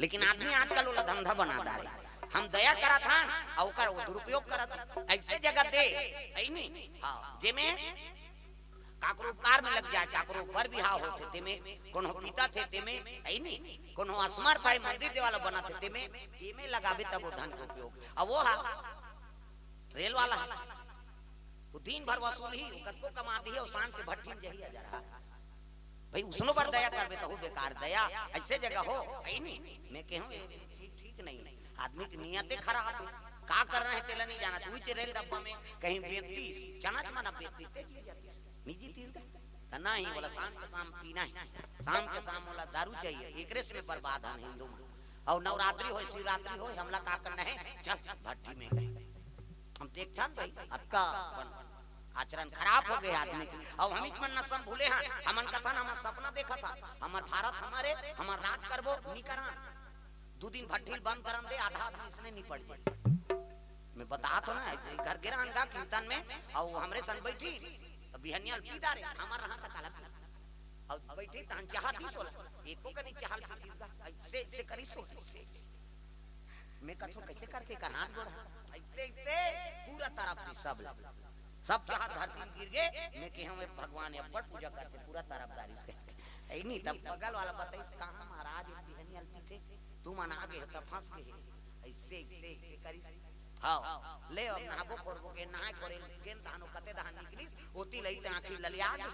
लेकिन आदमी आजकल ओला धंधा बना डारे। हम दया करत हन, अउ ओकर वो दुरुपयोग करत हन। ऐसे जगह दे, है नी? हां, जेमे काकरो उपकार में लग जाए, काकरो बर बिहाव होथे, तेमे कोनो पिता थे, तेमे, है नी? कोनो असमर्थ हे, मंदिर देवाला बनत हे, तेमे, तेमे लगाबे तब वो धन के उपयोग। अब वो हा, रेल वाला हा, वो दिन भर वसूलही, वो कतको कमा दिही, अउ शाम के भट्ठी में जही अजरहा। भाई, उसनो बर दया करबे, तहू बेकार दया, ऐसे जगह हो, है नी? मैं कहूं, ये ठीक, ठीक नहीं। आदमी की नीयते खराब हे। का करना हे, तेला नइ जानत। उही रेल डब्बा में कहीं बेचतीस, चनच मन बेचतीस, ते जी जातीस। निजी तीस का? त नहीं, बोला, शाम के शाम पीना हे। शाम के शाम बोला, दारू चाहिए। एकरे से में बर्बाद हन हिंदू मन। अउ नवरात्रि होय, शिवरात्रि होय, हमला का करना हे? चल, भट्ठी में गए। हम देखथन भाई, अतका अपन आचरण खराब हो गे आदमी के। अउ हमीच मन नशा में भूले हन, हमन कथन, हमर सपना देखत हन, हमर भारत हमर हे, हमन राज करबो, नी करन। दू दिन भट्ठी ल बंद करन दे, आधा आदमी इसने निपट जाए। मैं बतात हों ना, घर गे रहन गा कीर्तन में, अउ हमरे सन बैठी, त बिहनिया ल पी डारे, हमर रहन त काला पी। अउ बैठी तहन चाहा पीस ओला, एको कनी चाहा ल पीस गा, अइसे, अइसे करिस ओ, अइसे, अइसे। मैं कथों, "कइसे करथे?" कर हाथ गोड़ ह, अइसे, अइसे पूरा तरफ के सब ल, सब चाहा धरती म गिर गे। मैं केहेंव, "ए भगवान, ए अब्बड़ पूजा करथे, पूरा तरफ डारिस," कहिके। अइ नहीं, तब बगल वाला बताइस, "कहाँ महाराज, एक बिहनिया ल पीथे, तुमन आ गे हो, तब फंस गे हे।" अइसे, अइसे, अइसे करिस। हव, ले अब नहाबो खोरबो के, नहाय खोरे गेन तहन ओ कते दहन निकलिस, ओती लइते आँखी ललिया गे।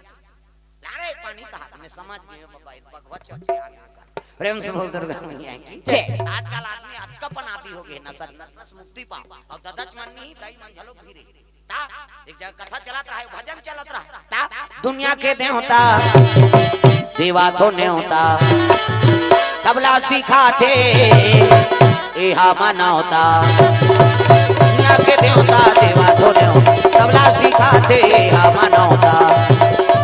ला रे पानी कहा त, मैं समझ गेंव बबा, ए भगवत चौथे आ गे का। प्रेम से बोल दुर्गा मैया की जय। आजकल आदमी अतका पन आदी हो गे नशा, नशा से मुक्ति पाव। अउ ददा मन नहीं, दाई मन घलो भिरे। ता, एक जगह कथा चलत रहा, भजन चलत रहा। ता, दुनिया के देवता, देवा तो नेवता, सबला सिखाथे, एहा मनौता। दुनिया के देवता, देवा तो नेवता, सबला सिखाथे, एहा मनौता।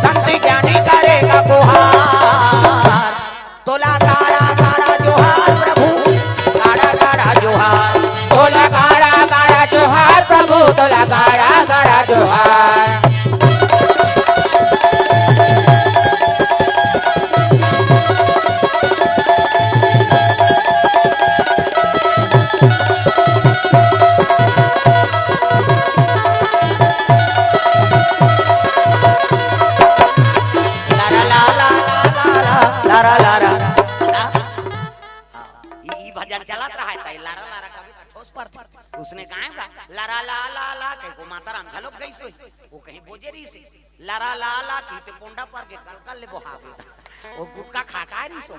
संत ज्ञानी करे गा गुहार, तोला गाड़ा गाड़ा जोहार प्रभु, गाड़ा गाड़ा जोहार। तोला गाड़ा गाड़ा जोहार प्रभु, तोला गाड़ा गाड़ा जोहार। लारा ला ला ला ला ला, लारा लारा। हाँ, ई, ई भजन चलत रहा है, तई लारा लारा कभी तो ठोस पड़थे। उसने गाय गा, लारा ला ला ला, कहीं को माता राम घलोक गई सोई, वो कहीं बोजे रही से, लारा ला ला, कहीं ते पोंडा पर के कल कल ले बोहा गई। वो गुटखा खा खा रही सो।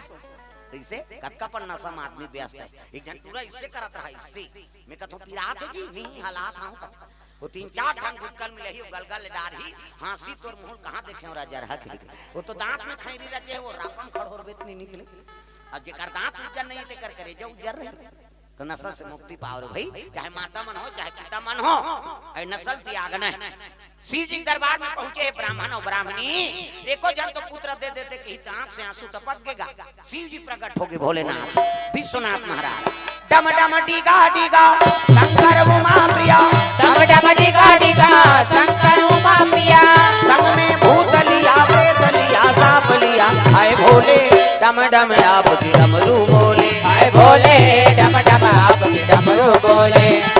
इसे कतका पन नशा में आदमी व्यस्त है। एक जन टूरा इससे करत रहा, इससे। मैं कथों, "पिरात हे जी?" "नहीं, हलात हंव," कथे। वो तीन चार ठन गुटकन मिलही, वो गलगल डारही, हाँसी तोर मुंह कहाँ देखे हो राजा रहा के। वो तो दांत में खैरी रचे है, वो रापन खड़ोर बेत नहीं निकले। अब जेकर दांत उज्जर नहीं है, तेकर करेजा उज्जर रही। तो नशा से मुक्ति पाव रे भाई, चाहे माता मन हो, चाहे पिता मन हो, अरे नशा ल त्यागना हे। शिव जी के दरबार में पहुंचे हे ब्राह्मण अउ ब्राह्मणी, एको जन तो पुत्र दे देते, कही त आंख से आंसू टपक गेगा। शिव जी प्रकट होगे भोलेनाथ, विश्वनाथ महाराज। डम डम डीगा डीगा शंकर उमा प्रिया। डम डम डीगा डीगा शंकर उमा प्रिया। संग में भूत लिया, प्रेत लिया, सांप लिया, हाय भोले। डम डम आपकी डमरू बोले। हाय भोले, डम डम आपकी डमरू बोले।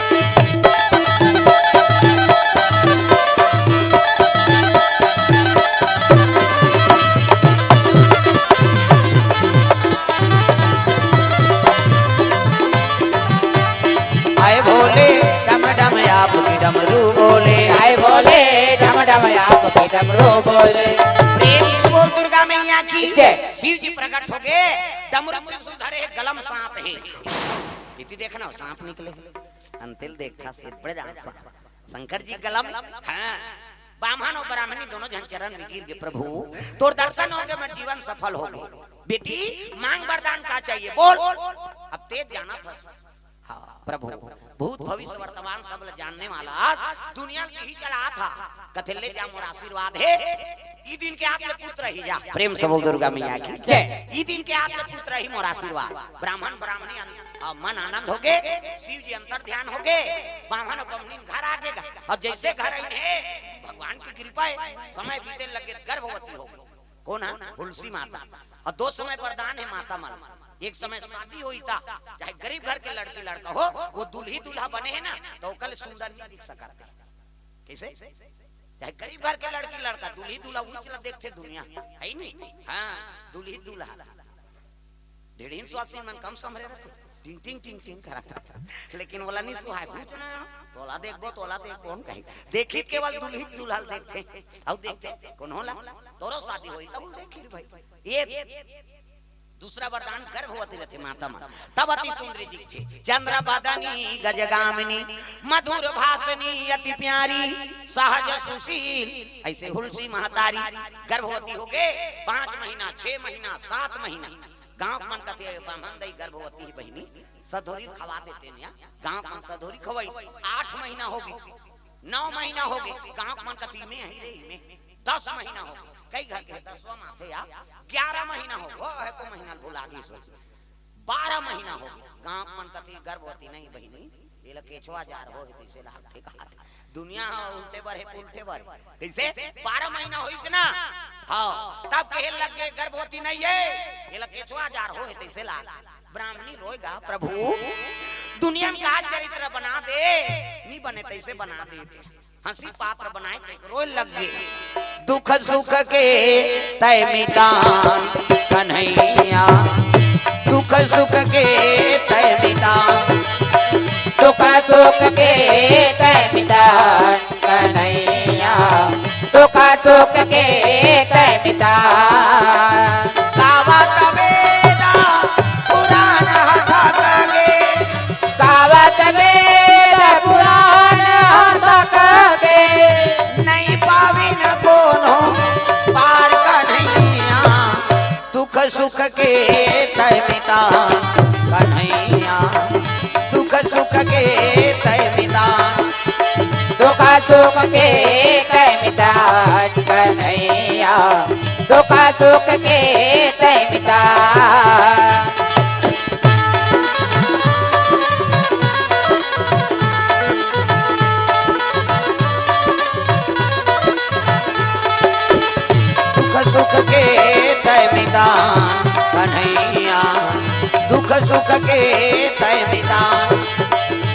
हाय भोले, डम डम आपकी डमरू बोले। हाय भोले, डम डम आपकी डमरू बोले। प्रेम से बोल दुर्गा मैया की जय। शिव जी प्रकट होगे, डमरू त्रिशूल धरे हे, गला म सांप हे। इति देखना, सांप निकले। अंतिल देखा से बड़े जान सांप। शंकर जी गला म, हाँ। बाम्हन अउ ब्राह्मणी दोनों झन चरण में गिर गे, "प्रभु, तोर दर्शन होगे, मोर जीवन सफल होगे। बेटी, मांग वरदान का चाहिए, बोल।" अब तें जानत हस। हाँ, प्रभु, भूत भविष्य वर्तमान सब ल जानने वाला, दुनिया ल इही चलात हा। कथे, "ले जा, मोर आशीर्वाद हे, ई दिन के आत ले पुत्र ही जा।" प्रेम से बोल दुर्गा मैया की जय। "ई दिन के आत ले पुत्र ही मोर आशीर्वाद।" ब्राह्मण ब्राह्मणी अन-, अ, मन आनंद होगे, शिव जी अंतर ध्यान होगे, बाम्हन अउ बम्हनी घर आ गेगा। अब जैसे घर आइन हे, भगवान की कृपा हे, समय बीते लगे, गर्भवती होगे। कोन हा? हुलसी माता। अउ दो समय वरदान हे माता मन। एक समय शादी होई ता, चाहे गरीब घर के लड़की लड़का हो, वो दुल्ही दुल्हा बने हे ना, त ओकर ले सुंदर नहीं दिख सकत हे। कइसे? चाहे गरीब घर के लड़की लड़का, दुल्ही दुल्हा ऊंच ला देखथे दुनिया, हे नहीं? हाँ, दुल्ही दुल्हा। ढेड़हिन सुवासिन मन कम संभरे रथे, टिंग टिंग टिंग टिंग करत रथे। लेकिन ओला नहीं सुहाय, कुछ ना, तोला देखबो, तोला देखबो, कोन कही? देखी केवल दुल्ही दुल्हा ल देखथे, अउ देखथे, कोन होला? तोरो शादी होई, तब देखी रे भाई। ये दूसरा वरदान गर्भवती रथे माता मन, तब अति सुंदरी दिखथे। चंद्र बदनी गजगामिनी, मधुर भाषणी अति प्यारी, सहज सुशील, ऐसे हुलसी महतारी। गर्भवती होगे, पांच महीना, छह महीना, सात महीना, गांव के मन कथे, "बाम्हन दई गर्भवती ही बहिनी, सधोरी खवा देते निया।" गांव के मन सधोरी खवाई, आठ महीना होगे, नौ महीना होगे, गांव के मन कथे, "इमे ही रे, इमे।" दस महीना होगे, कई घर के दसवां माथे या ग्यारह महीना होगे, ओ, एको महीना भुला गिस। बारह महीना होगे, गांव के मन कथे, "गर्भवती नहीं बहिनी, एला केचवा जार होय तइसे लागथे कहाथे। दुनिया ह उल्टे बर हे, उल्टे बर। कइसे? बारह महीना होइस ना? हाँ, तब कहे लग गे, "गर्भवती नइ हे, एला केचवा जार होय तइसे लागथे।" ब्राह्मणी रोय गा, "प्रभु, दुनिया म का चरित्र बना दे, नइ बने तइसे बना दे।" हँसी पात्र बनाय के रोय लग गे। दुख सुख के तैं मितान कन्हैया, दुख सुख के तैं मितान, दुख सुख के तैं मितान कन्हैया, दुख सुख के तैं मितान। गावत वेद पुराण हथ के, गावत वेद पुराण हथ के, नइ पाविन कोनो पार कन्हैया। दुख सुख के तैं मितान कन्हैया, दुख सुख के तैं मितान, दुख सुख के तैं मितान कन्हैया, दुख सुख के तैं मितान। दुख सुख के तैं मितान कन्हैया, दुख सुख के तैं मितान,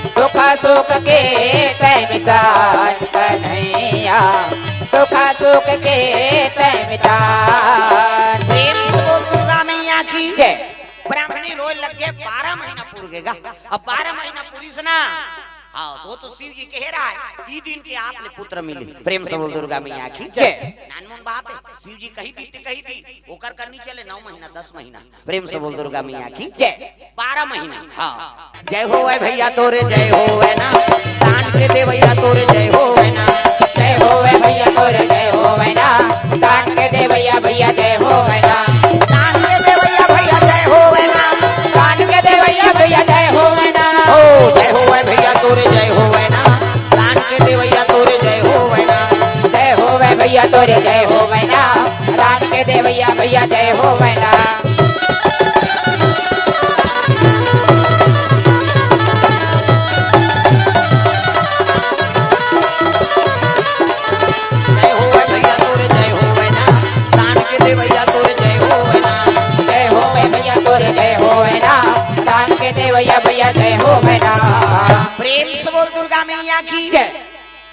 दुख सुख के तैं मितान कन्हैया, दुख सुख के तैं मितान। प्रेम से बोल दुर्गा मैया की जय। ब्राह्मणी रोय लग गे, बारह महीना पुर गे गा। अब बारह महीना पुरिस ना, हाँ, तो, तो शिव जी कहे रहय, "ई दिन के आपने पुत्र मिली।" प्रेम से बोल दुर्गा मैया की जय। नानमुन बात हे, शिव जी कहि दी त कहि दी, ओकर करनी चले नौ महीना, दस महीना। प्रेम से बोल दुर्गा मैया की जय। बारह महीना, हाँ। जय होवय भैया तोरे, जय होवय ना, दान के देवैया तोरे, जय होवय ना। जय होवय भैया तोरे, जय होवय ना, दान के देवैया भैया, जय होवय ना। दान के देवैया भैया, जय होवय ना। दान के देवैया भैया, जय होवय ना। ओ, जय होवय भैया तोरे, जय होवय ना, दान के देवैया तोरे, जय होवय ना। जय होवय भैया तोरे, जय होवय ना, दान के देवैया भैया, जय होवय ना। जय होवय भैया तोरे, जय होवय ना, दान के देवैया तोरे, जय होवय ना। जय होवय भैया तोरे, जय होवय ना, दान के देवैया भैया, जय होवय ना। प्रेम से बोल दुर्गा मैया की जय।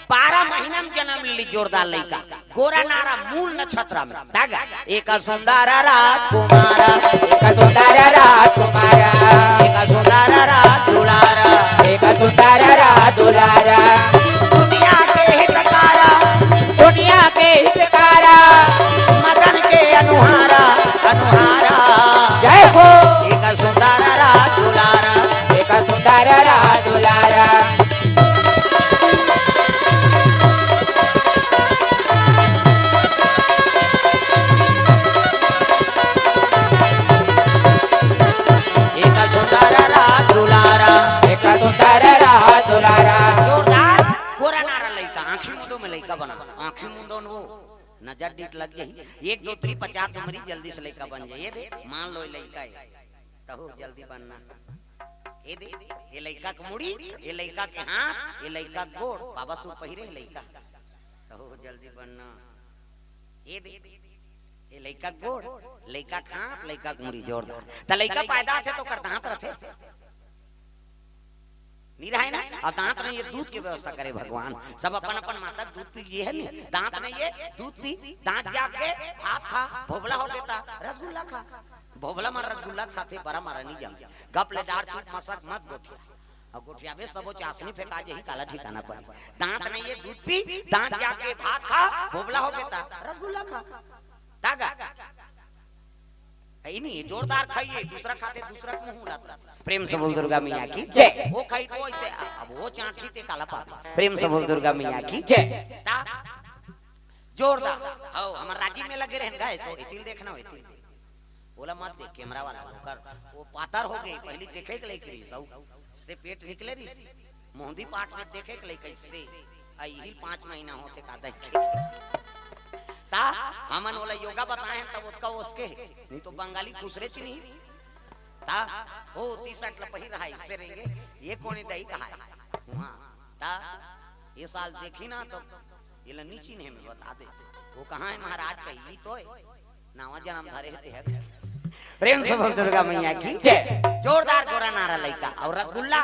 बारह महीना म जनम ले ली जोरदार लइका। गोरा नारा मूल नक्षत्र में। दागा। एक सुंदर राजकुमार। एक सुंदर राजकुमार। एक सुंदर राज दुलार। एक सुंदर राज दुलार। दुनिया के हितकारा। दुनिया के हितकारा। मदन के अनुहारा, अनुहारा। जय हो। एक सुंदर राज दुलार। एक सुंदर राज दुलार। एक सुंदर राज दुलारा। एक सुंदर राज दुलारा। जोरदार। गोरा नारा लइका, आँखी मुंदो में लइका बना। आँखी मुंदो न वो, नजर डीठ लग जाही। एक दो तीन पचास उमरी, जल्दी से लइका बन जाही। ये दे, मान लो ये लइका है। तहु जल्दी बनना। ए दे, ए लइका के मुड़ी, ए लइका के हाथ, ए लइका के गोड़, बाबा सु पहिरे लइका। तहु जल्दी बनना। ए दे, ए लइका के गोड़, लइका के हाथ, लइका के मुड़ी जोरदार। त लइका पैदा होथे त ओकर दांत रथे। नी रहे ना? अब दांत नहीं हे, दूध के व्यवस्था करे भगवान। सब अपन अपन माता के दूध पी, ये हे नी? दांत नहीं हे, दूध पी, दांत जाग के भात खा, भोभला हो गे त रसगुल्ला खा। भोभला म रसगुल्ला खाथे, बरा मारा नी जाम। गप ले डार चुप मसक मत गोठिया। अउ गोठियाबे सबो चासनी फेंका जाही, काला ठिकाना पर। दांत नहीं हे, दूध पी, दांत जाग के भात खा, भोभला हो गे त रसगुल्ला खा। तागा। है नहीं, जोरदार खाइए, दूसरा खाथे, दूसरा के मुंह उलात रहत। प्रेम से बोल दुर्गा मैया की जय। वो खाई तो ऐसे, अब वो चांटी ते काला पाता। प्रेम से बोल दुर्गा मैया की जय। ता? जोरदार। हौ, हमर राजी में लगे रहन गा, ऐसो, एतिल देखना, एतिल। ओला मत देख, कैमरा वाला, ओकर, वो पातर हो गे, पहली देखे के लइक रहिस, अउ से पेट निकले रहिस। मोहंदी पाठ में देखे के लइक कइसे, आ इही पाँच महीना होथे का देखे। ता हमन ओला योगा बताए हन, तब ओतका ओसके हे, नहीं तो बंगाली खुसरे च नहीं। ता हो टी-शर्ट ला पहिर रहा, इससे रहेंगे, ये कोनी दही कहा है। हाँ, ता ये साल देखी ना तो ये ला नी चिन्हे में बता देथे। वो कहाँ है महाराज? कही तो है, नावा जन्म धरे हे ते ह। प्रेम से बोल दुर्गा मैया की जय। जोरदार गोरा नारा लइका अउ रसगुल्ला।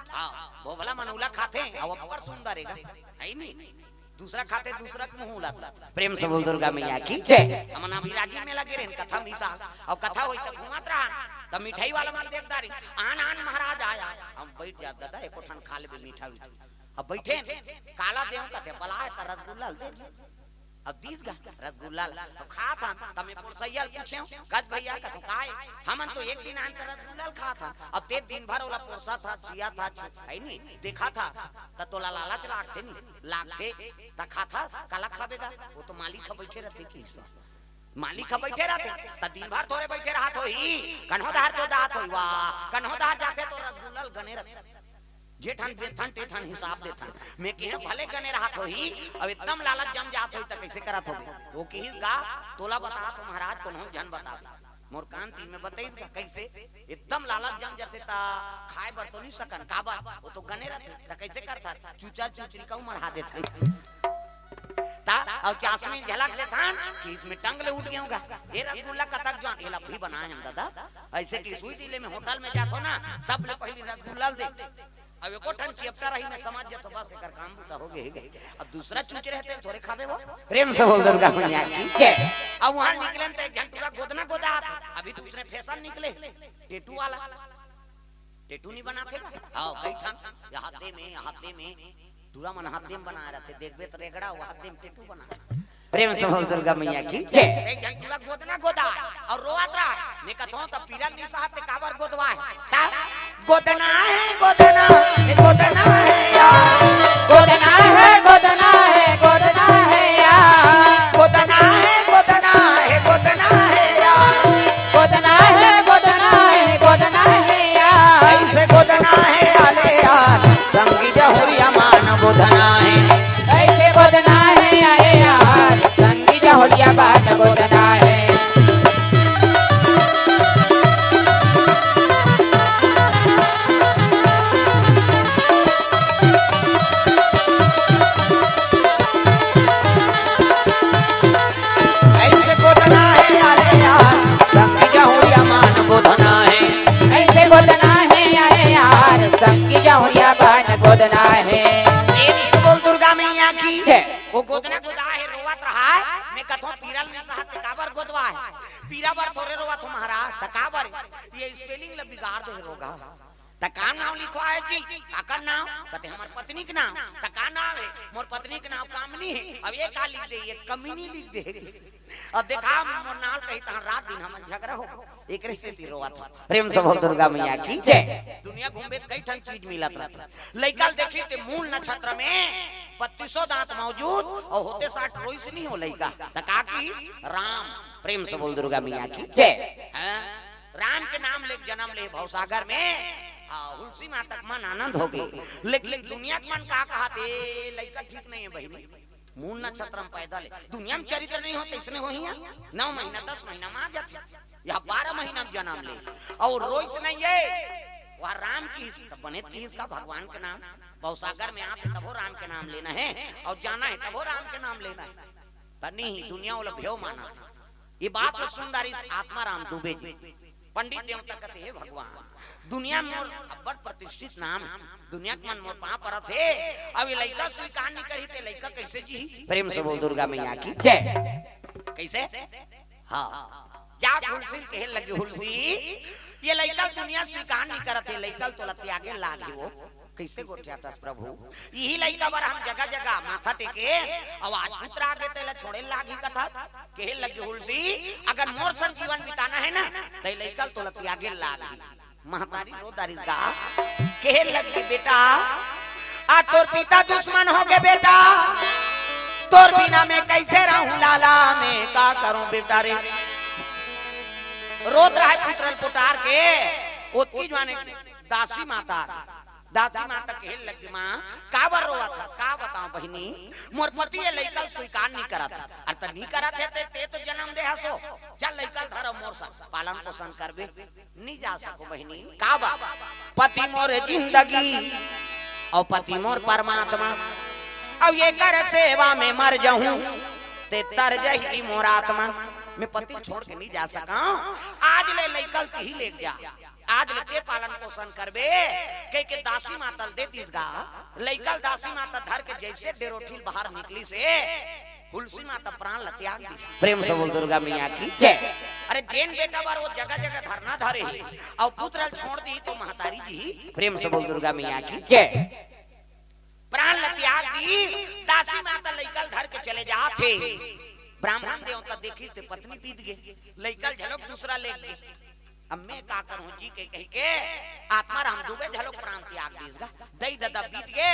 हाँ, भोभला मन उला खाथे अउ अब्बड़ सुंदर हे गा, है नी? दूसरा खाथे, दूसरा के मुंह उला तुला। प्रेम से बोल दुर्गा मैया की जय। हमन अभी राजिम मेला गे रहेन, कथा मिसा अउ कथा होई त घुमत रहन, त मिठाई वाला मन देख डारिन, आन आन महाराज आय, हम बइठ जात, दादा एको ठन खा लेबे मीठा उठा। अब बइठेन, काला देंव कथे, बलाय त रसगुल्ला ल दे। अब दीस गा रसगुल्ला ल, अब खात हन, त मैं पोरसइया ल पूछेंव, कस भइया कथों काय? हमन तो एक दिन आन त रसगुल्ला ल खात हन, अब ते दिन भर ओला पोरसत हस, चियत हस, है नी, देखत हस, त तोला लालच लागथे नी, लागथे, त खाथस, काला खाबे गा, वो तो मालिक ह बइठे रथे कि मालिक ह बइठे रथे, त दिन भर तोरे बइठे रहत होही, कन्हो डहर तो जात होही, वाह, कन्हो डहर जाथे तो रसगुल्ला ल गने रथे। जे ठन बेचथन, ते ठन हिसाब देथन। मैं किहेंव भले गने रहत होही, अब एकदम लालच जम जात होही, त कइसे करत होबे? वो किहिस गा, तोला बतात हों महाराज, कोनो झन बताबे। मोर कान तीर में बतइस गा, कइसे? एकदम लालच जम जाथे, त खाय बर तो नी सकन, काबर? वो तो गने रथे, त कइसे करथन? चुचर चुचरी कहूँ मढ़ा देथन। त अउ चासनी झलक लेथन कि इसमें टंग ले उठ गेंव गा। ए रसगुल्ला कतक जवान, एला अभी बनाए हन दादा। अइसे कि सुई दिले में होटल में जाथों ना, सबले पहिली रसगुल्ला ल दे। अब एको ठन चेपटा रही, मैं समझ जाथों, बस एकर काम बुता हो गे, हे गे। अब दूसरा चुचरे हे, तेला थोरे खाबे वो। प्रेम से बोल दुर्गा मैया की जय। अब उहाँ निकलेन त एक झन टूरा गोदना गोदात हे, अभी दूसरे फैशन निकले, टेटू वाला। टेटू नी बनाथे गा? हाँ, कई ठन, ये हाथे में, हाथे में, टूरा मन हाथे में बनाए रथे, देखबे त रेगड़ा, वो हाथे में टेटू बनाए। प्रेम से बोल दुर्गा मैया की जय। एक झन टूरा गोदना गोदाय अउ रोवत रहय, मैं कथों त पीरा ल नी सहत ते काबर गोदवाय? त गोदना हे, गोदना हे, गोदना हे यार। गोदना हे, गोदना हे, गोदना हे यार। गोदना हे, गोदना हे, गोदना हे यार। गोदना हे, गोदना हे, गोदना हे यार। अइसे गोदना हे आले यार, संगी जहुरिया मान गोदना हे। अइसे गोदना हे आले यार, संगी जहुरिया मान गोदना हे। अइसे गोदना हे आले यार, संगी जहुरिया मान गोदना हे। अइसे गोदना हे आले यार, संगी जहुरिया मान गोदना हे। प्रेम से बोल दुर्गा मैया की जय। वो गोदना गोदाय हे, रोवत रहय, मैं कथों पीरा ल नी सहत ते काबर गोदवाय? पीरा बर थोरे रोवत हों महाराज, त काबर? ये spelling ल बिगाड़ दे हे रोगहा। त का नांव लिखवाय जी? काकर नांव? कथे हमर पत्नी के नांव। त का नांव हे? मोर पत्नी के नांव कामनी हे। अब ये का लिख दे? ये कमीनी लिख दे। अब देखा मोर नांव ल कही तहन रात दिन हमन झगरा हो। एकरे सेती रोवत हन। प्रेम से बोल दुर्गा मैया की जय। दुनिया घूमबे त कई ठन चीज मिलत रथे। लइका ल देखी ते मूल नक्षत्र में बत्तीसों दांत मौजूद अउ होते साठ रोइस नहीं हो लइका। त का की? राम। प्रेम से बोल दुर्गा मैया की जय। हाँ? राम के नाम ले जनम ले भवसागर में, हाँ, हुलसी माता के मन आनंद हो गे। लेकिन दुनिया के मन का कहत हे, लइका ठीक नहीं हे बहिनी, मूल नक्षत्र में पैदा ले, दुनिया में चरित्र नहीं होत, अइसने होही। नौ महीना, दस महीना में आ जाथे, या बारह महीना में जनम ले, अउ रोइस नहीं हे। वह राम किहिस, त बने किहिस का भगवान के नाम, भवसागर में आथे तभो राम के नाम लेना हे, अउ जाना हे तभो राम के नाम लेना हे। त नहीं, दुनिया ओला भेव मानथे। ये बात ल सुन डारिस आत्माराम दुबे जी। पंडित देवता कथे, हे भगवान, दुनिया में मोर अब्बड़ प्रतिष्ठित नाम हे, दुनिया के मन मोर पाँव परत हे, अब ये लइका स्वीकार नहीं करही ते लइका कइसे जीही? प्रेम से बोल दुर्गा मैया की जय। कइसे? हाँ, जा हुलसी ल कहे लगे, हुलसी, ये लइका ल दुनिया स्वीकार नहीं करत हे, लइका ल तोला त्यागे लागही वो। कइसे गोठियाथस प्रभु? इही लइका बर हम जगह जगह माथा टेके, अउ आज पुत्र आगे तेला छोड़े लागही कथस। कहे लगे हुलसी, अगर मोर संग जीवन बिताना हे ना, त ए लइका ल तोला त्यागे लागही। महतारी रो डारिस गा, कहे लगे बेटा, आ तोर पिता दुश्मन हो गे बेटा, तोर बिना मैं कइसे रहूं लाला, मैं का करूं बेटा रे। रोत रहय पुत्र ल पोटार के, ओतकी जुवार दासी माता दासी माता कहे लगी, माँ, काबर रोवत हस? का बतावं बहिनी, मोर पति ये लइका ल स्वीकार नहीं करत। अरे त नहीं करत हे ते, ते तो जनम दे हस ओ। चल लइका ल धर मोर संग पालन पोषण करबे। नहीं जा सकों बहिनी। काबर? पति मोर जिंदगी, अउ पति मोर परमात्मा, अउ एकर सेवा में मर जहूं, ते तर जही मोर आत्मा। मैं पति ल छोड़ के नहीं जा सकंव। आज ले लइका ल तिही लेके जा, आज ले ते पालन पोषण करबे, कहिके दासी माता ल दे दिस गा। लइका ल दासी माता धर के जइसे डेरोठी ल बाहर निकलिस हे, हुलसी माता प्राण ल त्याग दिस। प्रेम से बोल दुर्गा मैया की जय। अरे जेन बेटा बर वो जगह जगह धरना धरे हे, अउ पुत्र ल छोड़ दी तो महतारी जी, प्रेम से बोल दुर्गा मैया की जय। प्राण ल त्याग दी, दासी माता लइका ल धर के चले जात हे। ब्राह्मण देवता देखिस ते पत्नी बीत गे, लइका ल झलोक दूसरा ले गे। अब मैं का करहूं जी के कहिके आत्मा राम दुबे झलोक प्राण त्याग दिस गा। दई ददा बीत गे।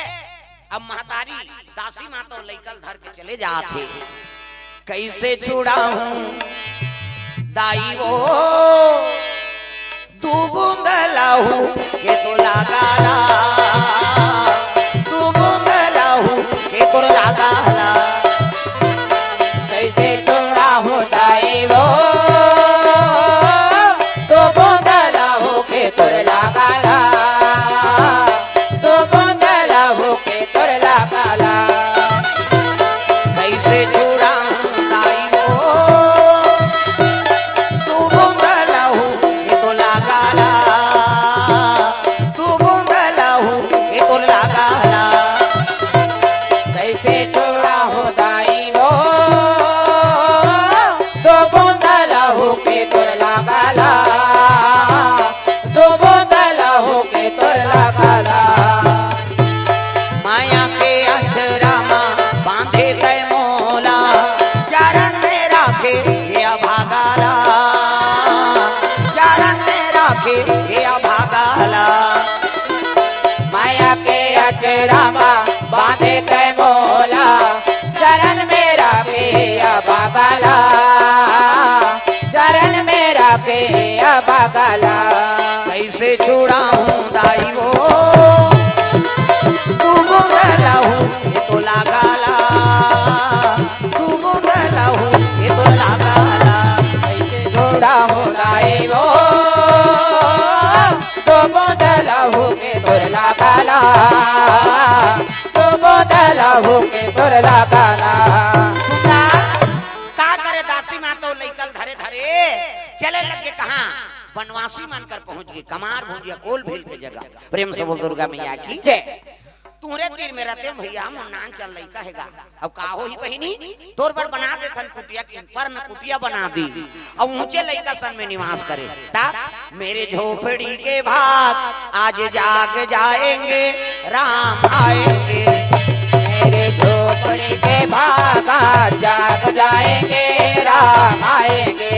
अब महतारी दासी माता लइका ल धर के चले जात हे। कइसे छुड़ाहूं दाई वो, दू बूंद लहू के तो लागा ला, दू बूंद लहू के तो लागा ला। कइसे छुड़ाहूं दाई वो, दू बूंद लहू के तोर लागा ला, दू बूंद लहू के तोर लागा ला। कइसे छुड़ाहूं दाई वो, दू बूंद लहू के तो लागा ला, दू बूंद लहू के तो लागा ला। कइसे छुड़ाहूं दाई वो, दू बूंद लहू के तोर लागा ला, दू बूंद लहू के तोर लागा ला। माया के अचरा मा बांधे तै मोला, चरण में राखे ये अभागा ला, चरण में राखे ये अभागा ला। माया के अचरा मा बांधे तै मोला, चरण में राखे अभागा ला, चरण में राखे अभागा ला। कइसे छुड़ाहूं दाई वो, दू बूंद लहू के तो लागा ला, दू बूंद लहू के तो लागा ला। कइसे छुड़ाहूं दाई वो, दू बूंद लहू के तोर लागा ला, दू बूंद लहू के तोर लागा ला। सुनता, का करे दासी माता लइका ल धरे धरे चले लगे कहां? बनवासी मन कर पहुंच गे, कमार भुंजिया कोल भेल के जगह। प्रेम से बोल दुर्गा मैया की जय। तुंहरे तीर में रतेंव भइया, मोर नान चल लइका हे गा। अब का होही बहिनी, तोर बर बना देथन कुटिया, कि पर न कुटिया बना दी। अब ऊंचे लइका सन में निवास करे। तब मेरे झोपड़ी के भाग आज जाग जाएंगे, राम आएंगे। मेरे झोपड़ी के भाग आज जाग जाएंगे, राम आएंगे।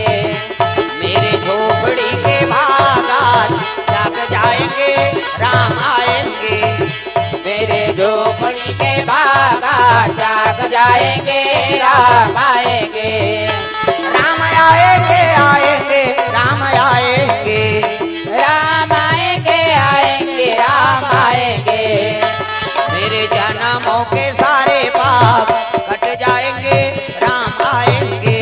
मेरे झोपड़ी के भाग आज जाग जाएंगे, राम आएंगे। मेरे झोपड़ी के भाग आज जाग जाएंगे, राम आएंगे। राम आएंगे, आएंगे, राम आएंगे। राम आएंगे, आएंगे, राम आएंगे। मेरे जन्मों के सारे पाप कट जाएंगे, राम आएंगे।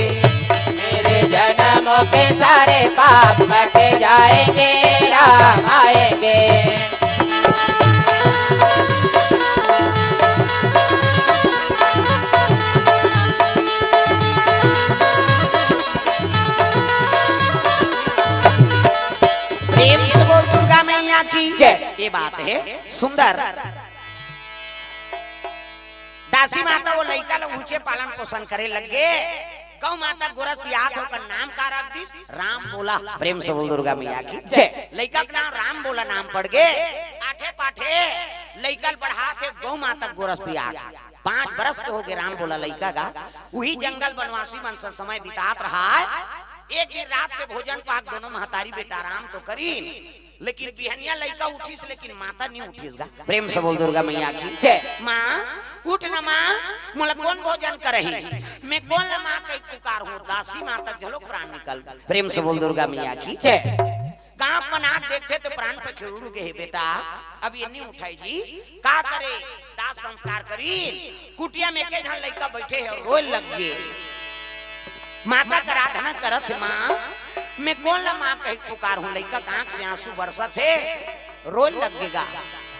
मेरे जन्मों के सारे पाप कट जाएंगे, राम आएंगे। प्रेम से बोल दुर्गा मैया की जय। ये बात है सुंदर। दासी माता वो लइका ल ऊंचे पालन पोषण करे लग गे। गौ माता गोरस पियात ओकर नाम का रख दिस? राम बोला। प्रेम से बोल दुर्गा मैया की जय। लइका के नाम राम बोला नाम पड़ गे। आठे पाठे लइका ल बढ़ात हे गौ माता गोरस पियात। पांच बरस के हो गे राम बोला लइका गा। उही जंगल बनवासी मन से समय बितात रहा है। एक दिन रात के भोजन पाक दोनों महतारी बेटा आराम तो करीन, लेकिन बिहनिया लइका उठिस, लेकिन माता नहीं उठिस गा। प्रेम से बोल दुर्गा मैया की जय। माँ, उठ न माँ, मोला कोन भोजन करही? मैं कोन ला माँ कहि पुकारहूँ? दासी माता झलो प्राण निकल। प्रेम से बोल दुर्गा मैया की जय। गांव मन आके देखथे त प्राण पखेरु गे हे बेटा, अब ये नहीं उठाई जी, का करे? दाह संस्कार करी। कुटिया में एके झन लइका बइठे हे अउ रोय लग गे। माता कर आराधना करत हे, माँ, मैं कोन ला माँ कहि पुकारहूँ? लइका के आँख से आंसू बरसत हे, रोय लग गे गा।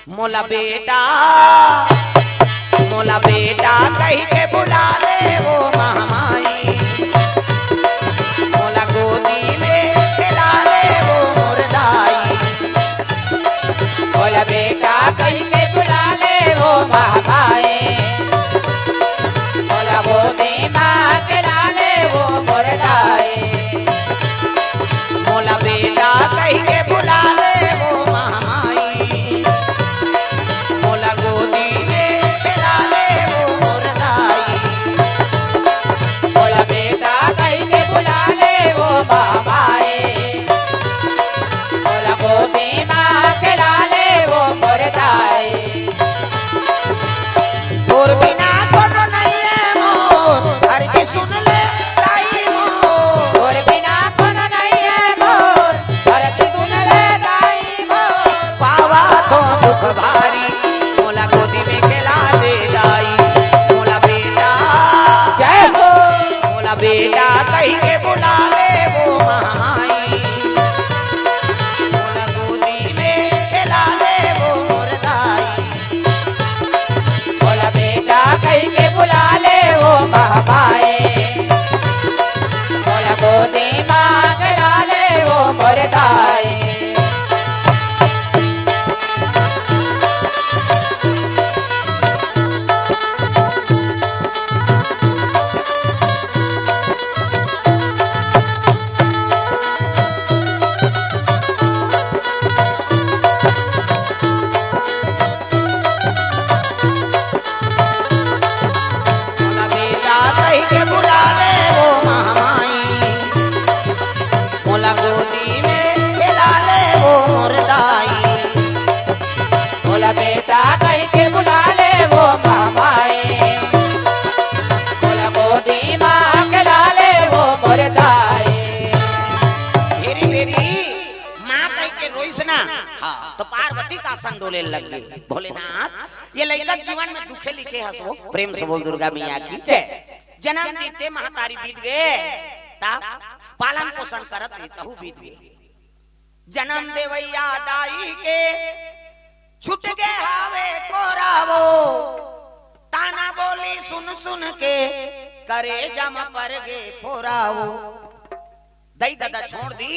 मोला बेटा, मोला बेटा कहि के बुला ले वो महामाई, मोला गोदी में खेला ले वो मोर दाई। मोला बेटा कहि के बुला ले वो महामाई, मोला गोदी में खेला ले वो मोर दाई। मोला बेटा कहि के बुला ले वो महामाई, मोला गोदी में खेला ले वो मोर दाई। मोला बेटा कहि के बुला ले वो महामाई, मोला गोदी में खेला ले वो मोर दाई। तोर बिना कोनो नइ हे मोर, अरजी सुन ले दाई मोर। तोर बिना कोनो नइ हे मोर, अरजी सुन ले दाई मोर। पावत हों दुख भारी, मोला गोदी में खेला दे दाई। मोला बेटा, जय हो। मोला बेटा कहि के बुला ले वो महामाई, मोला गोदी में खेला ले वो मोर दाई। मोला बेटा कहि के बुला ले वो महामाई, मोला गोदी में खेला ले वो मोर दाई। मोला बेटा कहि के बुला ले वो महामाई, मोला गोदी में खेला ले वो मोर दाई। मोला बेटा कहि के बुला ले वो महामाई, मोला गोदी में खेला ले वो मोर दाई। भेरी भेरी माँ कहि के रोइस ना, हाँ, तो पार्वती का आसन डोले लग गे। भोलेनाथ, ये लइका जीवन में दुखे लिखे हस वो। प्रेम से बोल दुर्गा मैया की जय। जनम देते महतारी बीत गे, तब पालन पोषण करत रही, तहू बीत गे। जनम देवैया दाई के छूट गे हावे कोरा वो, ताना बोली सुन सुन के करेजा म पर गे फोरा वो। दई ददा छोड़ दी।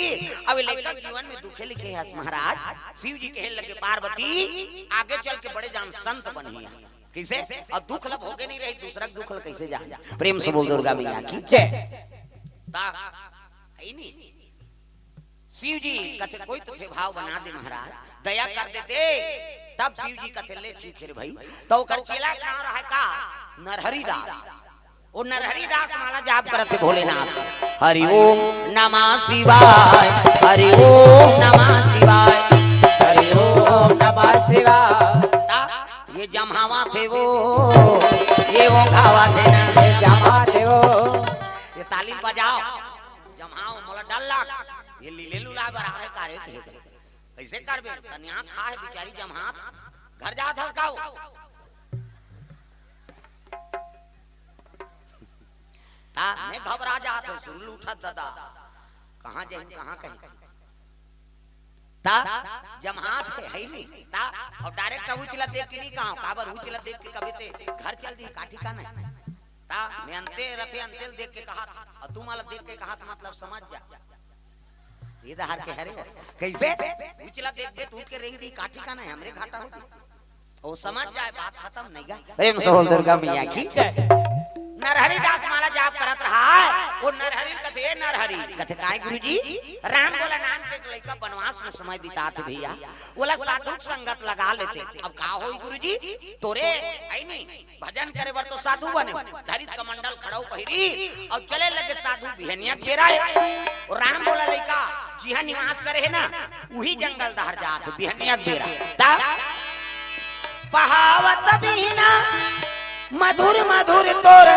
अब लइका जीवन में दुखे लिखे हस महाराज। शिव जी कहे लगे, पार्वती, आगे चल के बड़े जान संत बनही। कइसे? अउ दुख ल भोगे नइ रही, दूसरा के दुख ल कइसे जान? प्रेम से बोल दुर्गा मैया की जय। ता, है नी? शिव जी कथे, कोई तो थे भाव बना दे महाराज, दया कर देते, तब शिव जी कथे, ले ठीक हे रे भाई। तो ओकर चेला के नाम रहा का? नरहरि दास। ओ नरहरि दास माला जाप करत हे भोलेनाथ। हरि ओम नमः शिवाय, हरि ओम नमः शिवाय, हरि ओम नमः शिवाय। ता, ये जम्हावत हे वो, ये ओंघावत हे ना। ये जम्हावत हे वो। ये ताली बजाव, जम्हाव, मोला डर लाग। ये लीले लुलाय बर आए का रे? कइसे करबे? तनिया खा हे बिचारी जम्हात। घर जात हस का वो? ता, मैं घबरा जात हूँ, सुरलू उठत ददा। कहाँ जाही, कहाँ कही? ता, जम्हात हे, है नी? ता, अउ direct उचला देख के नइ कहा, काबर उचला देख के कबे ते घर चल दी, का ठिकाना हे? ता, मैं अंते रथे, अंते ल देख के कहा, अउ तुम वाला देख के कहा, मतलब समझ जा। ये डहर के हरे। कइसे? उचला देखबे त उठ के रेंग दी, का ठिकाना हे, हमरे घाटा होही। ओ समझ जाय, बात खतम नइ गा। प्रेम से बोल दुर्गा मैया की। नरहरि दास माला जाप करत रहा हे, ओ नरहरि कथे, ए नरहरि। कथे, काय गुरुजी? राम भोला नाम के एक लइका बनवास में समय बितात हे भइया, ओला साधु संगत लगा लेते। अब का होही गुरुजी? तोरे, है नी? भजन करे बर तो साधु बने, धरित कमंडल खड़ाऊ पहिरी, अउ चले लगे साधु बिहनिया के बेरा हे। अउ राम भोला लइका जिहां निवास करे हे ना, उही जंगल डहर जात हे बिहनिया के बेरा। ता पहावत बीना मधुर मधुर तोर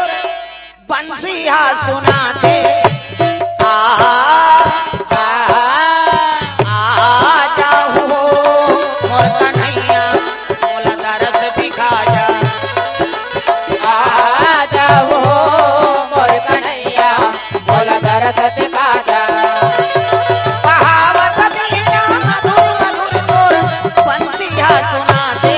बंसी हा सुनाथे। आ, आ, आ जाहू मोर कन्हैया, मोला दरस दिखा जा। आ जाहू मोर कन्हैया, मोला दरस दिखा जा। कहावत बीना मधुर मधुर तोर बंसिया सुनाथे।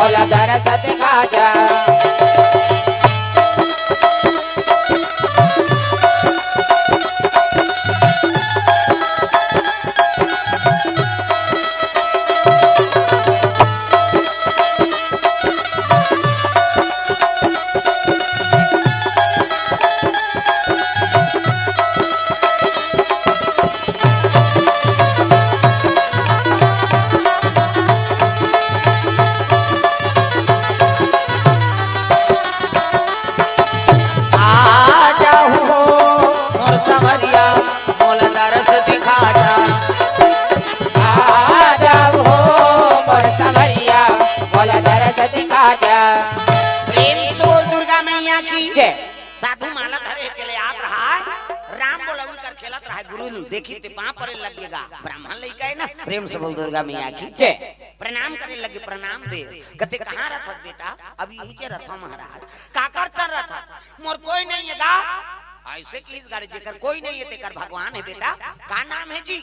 मोला दरस दिखा जा। आ जाहू हो मोर संवरिया, मोला दरस दिखा जा। आ जाहू हो मोर संवरिया, मोला दरस दिखा जा। प्रेम से बोल दुर्गा मैया की जय। साधु माला धरे चले आत रहा, राम बोला उनकर खेलत रहा, गुरु देखी ते पाँव परे लग गे गा, ब्राह्मण लइका हे ना, प्रेम से बोल दुर्गा मैया की जय। प्रणाम करे लगे, प्रणाम दे, कथे कहाँ रथस बेटा? अब इही के रथों महाराज। काकर चल रथस? मोर कोई नहीं हे गा। ऐसे किस गाड़ी जेकर कोई नहीं हे तेकर भगवान हे बेटा, का नाम हे जी?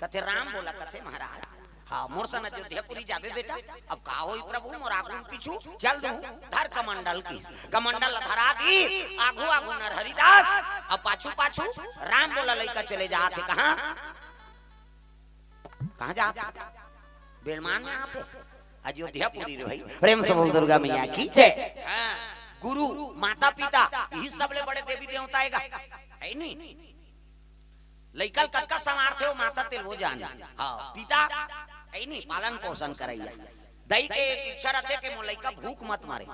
कथे राम बोला, कथे महाराज। हाँ, मोर सन अयोध्यापुरी जाबे बेटा। अब का होई प्रभु, मोर आगू पीछू चल दूं। धर कमंडल की, कमंडल धरा दी, आगू आगू नरहरि दास, अब पाछू पाछू राम बोला लइका चले जात हे। कहाँ, कहाँ जात हे? बेड़मान में आत हे। अयोध्यापुरी रे भाई, प्रेम से बोल दुर्गा मैया की जय। हाँ, गुरु, माता पिता, इही सबले बड़े देवी देवता हे गा, हे नी? लइका ल कतका संवारथे ओ माता तेल वो जाने। हाँ, पिता हे नी, पालन पोषण करइया। दई के एक इच्छा रथे कि मोर लइका भूख मत मरे,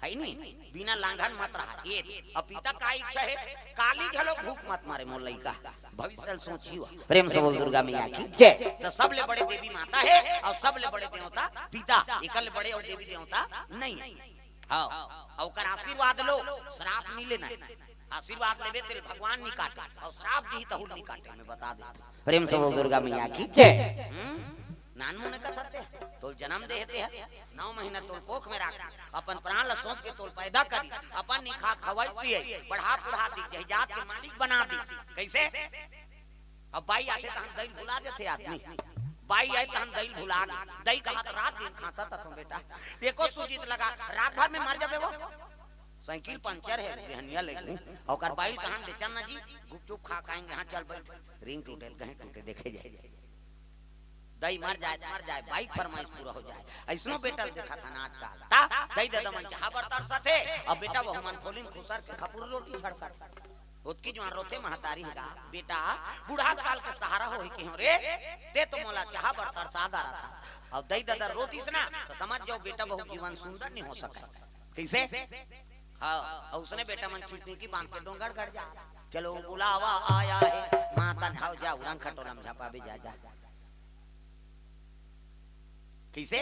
हे नी, बिना लांघन मत रहा। ये अब पिता का इच्छा हे, काली घलो भूख मत मरे मोर लइका। भविष्य ल सोची हुआ। प्रेम से बोल दुर्गा मैया की जय। तो सबले बड़े देवी माता हे अउ सबले बड़े देवता पिता, एकर ले बड़े अउ देवी देवता नहीं हे। हाँ, अउ ओकर आशीर्वाद लो, श्राप नहीं लेना हे। आशीर्वाद लेबे तेल भगवान नहीं काटे, अउ श्राप दिही तहू नहीं काटे, मैं बता देता हूँ। प्रेम से बोल दुर्गा मैया की जय। हम्म? नानमुन कथस ते, तोल जन्म दे हे ते हे, नौ महीना तोल कोख में राख, अपन प्राण ला सौंप के तोल पैदा करी, अपन नहीं खा खवाई पिए, बढ़ा पुढ़ा दी, जायदाद के मालिक बना दी। कैसे? अब बाई आथे तहन दई भुला देथे आदमी, बाई आए तहन दई भुला गे, दई कहत रात दिन खांसत हथों बेटा, एको सूजी त लगा, रात भर में मर जाबे वो। साइकिल पंचर हे, बिहनिया ले गई। ओकर बाई कहान ले चल ना जी, गुपचुप खा के आएंगे। हाँ, चल बैठ। रिंग टूटे, गहे टूटे, देखे जाए। दई मर जाए, मर जाए, बाई फरमाइश पूरा हो जाए। अइसनो बेटा ल देखत हन आजकल। ता, दई ददा मन चाहा बर तरसत हे, अब बेटा बहू मन खोलिन खुसर के खपुर रोटी झड़कत हे। ओतकी जुआर रोथे महतारी ह गा, बेटा, बूढ़ा काल के सहारा होही के हो रे, ते तो मोला चाहा बर तरसा डारत हस। अब दई ददा रो दिस ना, त समझ जाओ बेटा बहू जीवन सुंदर नहीं हो सके। कैसे? हाँ, अउ उसने बेटा मन चुटकी बांध के डोंगरगढ़ जा। चलो बुलावा आया है, माता ने, हाव जा, उड़ान खटोला में झपाबे जा, जा। कैसे?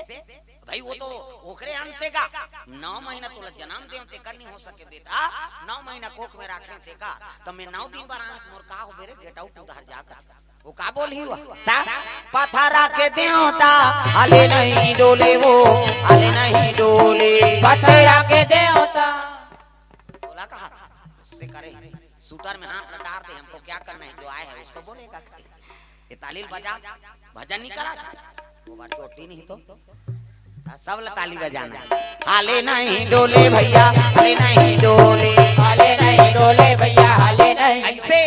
भाई वो तो ओकरे अंश हे गा। नौ महीना तोला जन्म देव तेकर नहीं हो सके बेटा, नौ महीना कोख में राखे तेकर, त मैं नौ दिन बर आंख मोर का होबे रे, get out उधर जा कर। वो का बोलही वो? ता? पथरा के देवता, हाले नहीं डोले वो, हाले नहीं डोले। पथरा के देवता। बोला कहा? से करे। सूटर में हाथ लटार दे, हमको क्या करना है, जो आए हैं उसको बोलेगा। ये ताली बजा, भजन नहीं करा, वो बार चोटी नहीं तो। सब ला ताली बजाना। हाले नहीं डोले भैया, हाले नहीं डोले। हाले नहीं डोले भैया, हाले नहीं। ऐसे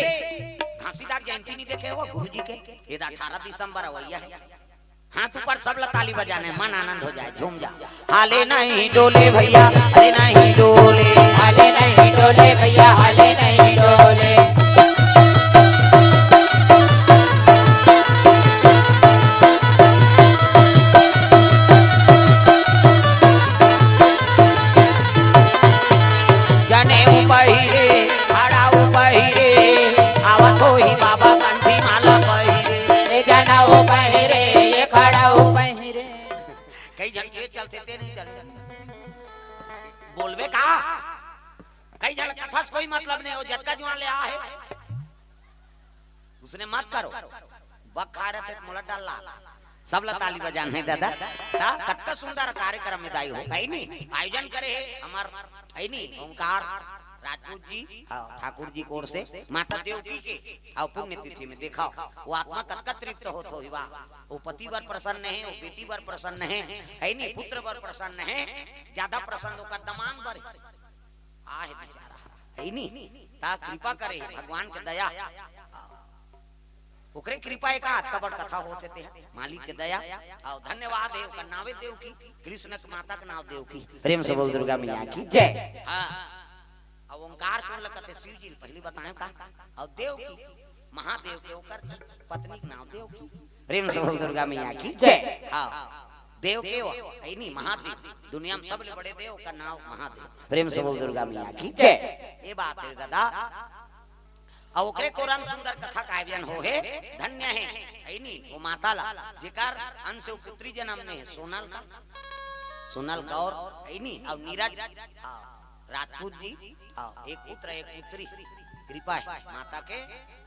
घासीदास जयंती नहीं देखे हो गुरुजी के? ये तो अठारह दिसंबर अवइया है। हाथ ऊपर, सब ला ताली बजाना है, मन आनंद हो जाए, झूम जा। हाले नहीं डोले भैया, हाले नहीं डोले। हाले नहीं डोले भैया, हाले नहीं डोले। जनेऊ पहिरे, खड़ाऊ पहिरे, आवत होही बाबा कंठी माला पहिरे। ए जनेऊ पहिरे, ए खड़ाऊ पहिरे। कई झन के चलथे ते नहीं चलथे। बोलबे का? कई झन कथस कोई मतलब नहीं हो, जतका जुआर ले आ हे। उसने मत करो। बक खा रहे थे, मोला डर ला। सब ला ताली बजाना है दादा। ता कतका सुंदर कार्यक्रम में दाई हो, है नी? आयोजन करे हे हमार, है नी? ओंकार राजपूत जी, हाँ, ठाकुर जी कोर से माता देवकी के, हाँ, पुण्यतिथि में देखा, वो आत्मा कतका तृप्त होत होही, वाह, वो पति बर प्रसन्न हे, वो बेटी बर प्रसन्न हे, हे नी, पुत्र बर प्रसन्न हे, ज्यादा प्रसन्न ओकर दमांद बर हे। आहे बेचारा, हे नी, ता कृपा करे, भगवान के दया। ओकरे कृपा एका अतका बड़ कथा होत हे ते ह, मालिक के दया। अउ धन्यवाद हे, ओकर नावे देवकी, कृष्ण के माता के नाव देवकी। प्रेम से बोल दुर्गा मैया की जय। हाँ, अउ ओंकार कोन ल कथे? शिव जी ल पहिली बताएंव का। अउ देवकी, महादेव के ओकर पत्नी के नाव देवकी। प्रेम से बोल दुर्गा मैया की जय। हाँ, देव के वो, हे नी, महादेव, दुनिया में सबले बड़े देव, ओकर नाव महादेव। प्रेम से बोल दुर्गा मैया की जय। ये बात हे दादा। अउ ओकरे कोरा म सुंदर कथा के आयोजन होहे, धन्य हे, हे नी, वो माता ला, जेकर अंश से वो पुत्री जनम ले हे, सोनल का, सोनल कौर, हे नी, अउ नीरज, हाँ, राजपूत जी, हाँ, एक पुत्र, एक पुत्री, कृपा हे माता के,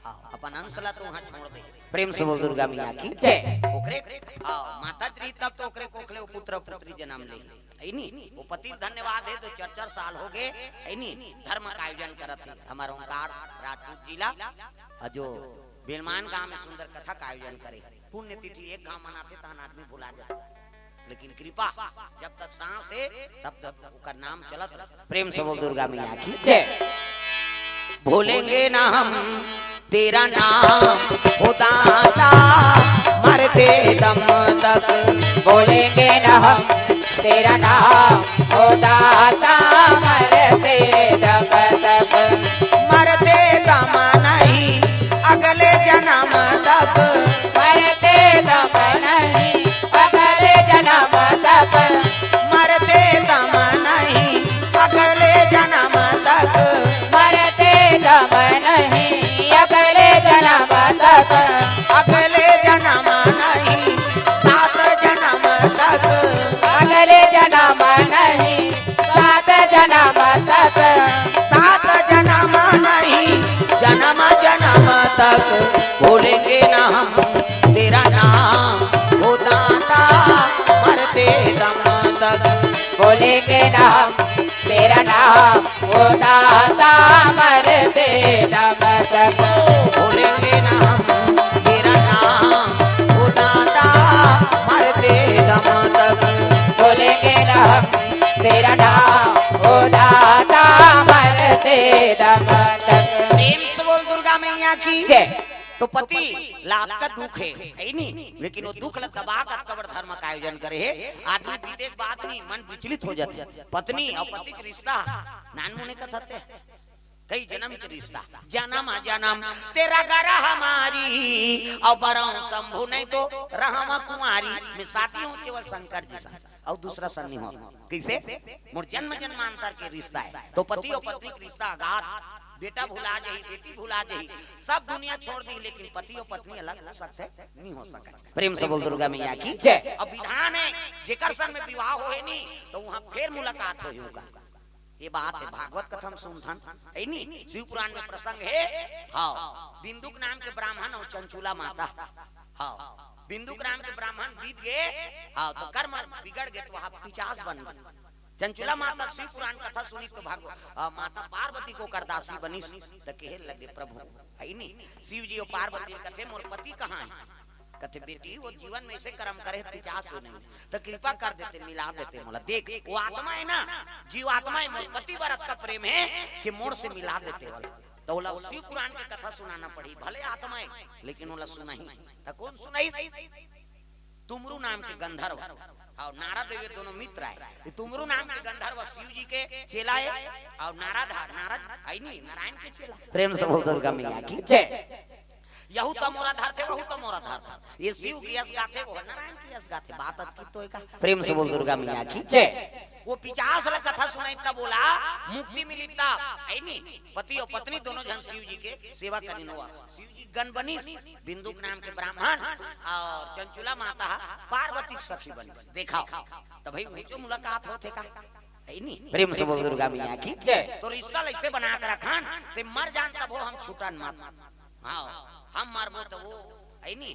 हाँ, अपन अंश ला तो उहाँ छोड़ दे। प्रेम से बोल दुर्गा मैया की जय। ओकरे, हाँ, माता जी तब तो ओकरे कोख ले वो पुत्र पुत्री जनम ले। हे नी, वो पति ल धन्यवाद हे, तो चार चार साल होगे, हे नी, धर्म का आयोजन करत हे हमर ओंकार राजपूत जी ला, अउ जो बेलमान गांव में सुंदर कथा का आयोजन करे। पुण्यतिथि एक घांव मनाथे, तहन आदमी भुला जाथे, लेकिन कृपा जब तक सांस हे, तब तक ओकर नाम चलत रहे। प्रेम से बोल दुर्गा मैया की जय। भूलेंगे ना हम तेरा नाम, हो दाता, मरते दम तक। भूलेंगे ना हम तेरा नाम, हो दाता, मरते दम तक। मरते दम नहीं, अगले जन्म तक। मरते दम नहीं, अगले जन्म तक। मरते दम नहीं, अगले जन्म तक। मरते दम नहीं, अगले जन्म तक। अगले जन्म नहीं, सात जन्म तक। अगले जन्म नहीं, सात जन्म तक। सात जन्म नहीं, जन्म जन्म तक। भूलेंगे ना हम तेरा नाम, हो दाता, मरते दम तक। भूलेंगे ना हम तेरा नाम, हो दाता, मरते दम तक। भूलेंगे ना हम तेरा नाम, हो दाता, मरते दम तक। भूलेंगे ना हम तेरा नाम, हो दाता, मरते दम तक। प्रेम से बोल दुर्गा मैया की जय। तो पति ला अतका दुख हे, हे नी, लेकिन वो दुख ला दबा के अतका बड़ धर्म का आयोजन करे हे। आदमी बीते के बाद नी मन विचलित हो जाथे। पत्नी अउ पति के रिश्ता नानमुन कथा ते, कई जन्म के रिश्ता। जन्म जन्म तेरा गरह मारी, अउ बरहूं शंभु नहीं तो रहूं कुंवारी। मैं शादी हूँ केवल शंकर जी संग, अउ दूसरा संग नहीं हो। कइसे? मोर जन्म जन्मांतर के रिश्ता हे। तो पति अउ पत्नी के रिश्ता अगाध। बेटा भुला जाही, बेटी भुला जाही, सब दुनिया छोड़ दी, लेकिन पति अउ पत्नी अलग हो सकथे? नहीं हो सकय। प्रेम से बोल दुर्गा मैया की जय। अब विधान हे, जेकर संग में विवाह होहे नी, तो उहाँ फेर मुलाकात होही ओकर। ये बात हे, भागवत कथा में सुनथन, हे नी? शिव पुराण में प्रसंग हे। हाँ, बिंदुक नाम के ब्राह्मण अउ चंचुला माता। हाँ, बिंदुक नाम के ब्राह्मण बीत गे, हाँ, तो कर्म बिगड़ गे, तो वहाँ पिचास बन गे। चंचुला माता शिव पुराण कथा सुनिस तो भगव-, आ, माता पार्वती के ओकर दासी बनिस, त कहे लगे, "प्रभु, हे नी, शिव जी अउ पार्वती ल कथे, मोर पति कहाँ हे?" कथे, "बेटी, वो जीवन में अइसे कर्म करे हे, पिचास हो नहीं, त कृपा कर देते, मिला देते मोला। देख, वो आत्मा हे ना, जीव आत्मा हे, मोर पति बर अतका प्रेम हे कि मोर से मिला देते ओला।" त ओला शिव पुराण के कथा सुनाना पड़ी, भले आत्मा हे, लेकिन ओला सुनाही। त कोन सुनाही? तुमरु नाम के गंधर्व, हाँ, नारद देव, ये दोनों मित्र आय। ये तुमरु नाम के गंधर्व शिव जी के चेला हे, अउ नारद हा, नारद हे नी, नारायण के चेला। प्रेम से बोल दुर्गा मैया की जय। यहू त मोर धरथे, वहू त मोर धरथे। ये शिव के यश गाथे, वो नारायण के यश गाथे। बात अतकी तो हे का? प्रेम से बोल दुर्गा मैया की जय। वो पिचास ला कथा सुनाइस त ओला मुक्ति मिलिस त, हे नी? पति अउ पत्नी दोनों झन शिव जी के सेवा करिन। शिव जी गन बनिस, बिंदुक नाम के ब्राह्मण अउ चंचुला माता पार्वती के सखी बनिस। देखव, त भई उहें तो मुलाकात होथे का, हे नी? प्रेम से बोल दुर्गा मैया की जय। तो रिश्ता ल अइसे बना के रखन, ते मर जान तभो हम छूटन मत। हाँ, हम मरबो त वो है नी?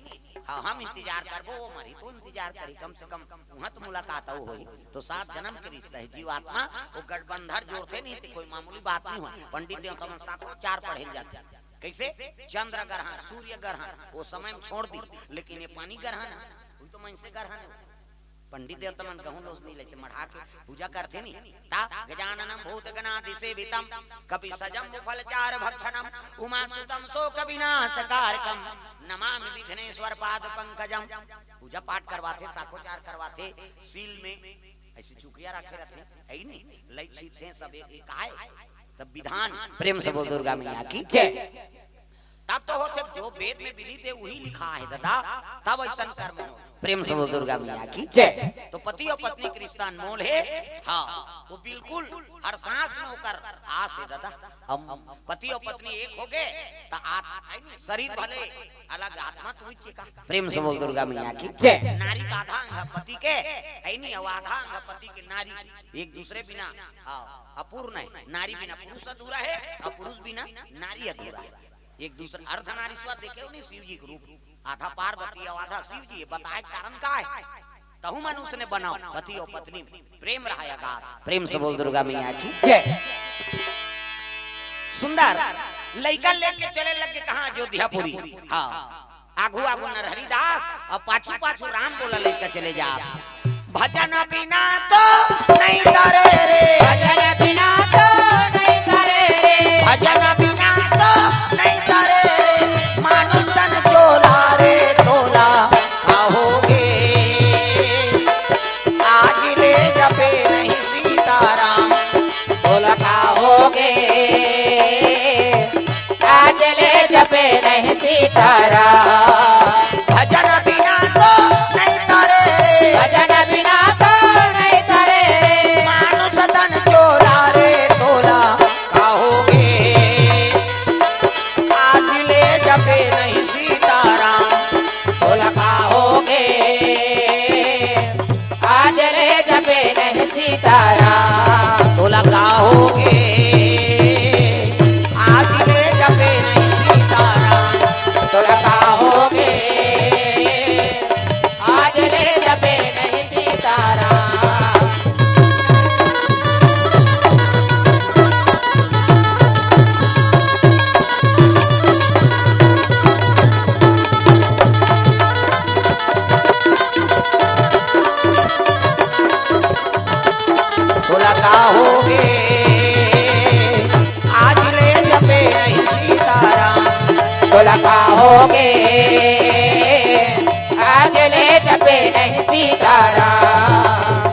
हाँ, हम इंतजार करबो, वो मरही तो इंतजार करही, कम से कम उहाँ तो मुलाकात अउ होही। तो सात जन्म के रिश्ता हे, जीवात्मा वो गठबंधन जोड़थे नहीं, तो कोई मामूली बात नहीं होय। पंडित देवता मन साखोचार पढ़े ल जाथे। कइसे? चंद्र ग्रहण, सूर्य ग्रहण, वो समय में छोड़ दी, लेकिन ये पानी ग्रहण हे, वही तो मन से ग्रहण हे। पंडित देवता मन गहूं लोस मिले से मढ़ा के पूजा करथे नी। ता गजाननम भूत गणादि सेवितम, कपि सजम फल चार भक्षणम, उमा सुतम शोक विनाश कारकम, नमामि विघ्नेश्वर पाद पंकजम। पूजा पाठ करवाथे, साखोचार करवाथे, सील में ऐसे चुकिया रखे रहथे, है ही नहीं, लई छीपथे सब एक, एक आए। तब विधान, प्रेम से बोल दुर्गा मैया की जय। तब तो होथे, जो वेद में विदित हे, वही लिखा हे दादा, तब ऐसन कर्म होथे। प्रेम से बोल दुर्गा मैया की जय। तो पति और पत्नी के रिश्ता अनमोल हे। हाँ, वो बिल्कुल हर सांस में ओकर आस हे दादा। हम पति और पत्नी एक हो गए, तो आत-, शरीर भले अलग, आत्मा तो एक हे का। प्रेम से बोल दुर्गा मैया की जय। नारी का आधा अंग हे पति के, है नी, और आधा अंग हे पति के नारी के। एक दूसरे बिना, हाँ, अपूर्ण हे। नारी बिना पुरुष अधूरा हे और पुरुष बिना नारी अधूरा हे। एक दूसरे, अर्धनारीश्वर देखे हो नहीं शिव जी के रूप, आधा पार्वती और आधा शिव जी। ये बताए के कारण का हे? तहु मन उसने बनाओ, पति और पत्नी में प्रेम रहा अगाध। प्रेम से बोल दुर्गा मैया की जय। सुंदर लइका लेके चले लगे कहाँ? अयोध्यापुरी। हाँ, आगू आगू नरहरि दास और पाछू पाछू राम बोला लइका चले जात। भजन बिना तो नहीं तरे रे, भजन बिना तो नहीं तरे रे, भजन बिना तो नहीं तरे रे, मानुष तन चोला रे तोला कहोगे। आज ले जपे नहीं सीताराम, तोला कहोगे। आज ले जपे नहीं सीताराम। भजन बिना तो नहीं तरे रे, भजन बिना तो नहीं तरे रे, मानुष तन चोला रे तोला कहोगे। आज ले जपे नहीं सीताराम, तोला कहोगे। आज ले जपे नहीं सीताराम, तोला कहोगे। आज ले जपे नहीं सीताराम, तोला कहोगे। आज ले जपे नहीं सीताराम। तोला कहोगे। आज ले जपे नहीं सीताराम, तोला कहोगे। आज ले जपे नहीं सीताराम।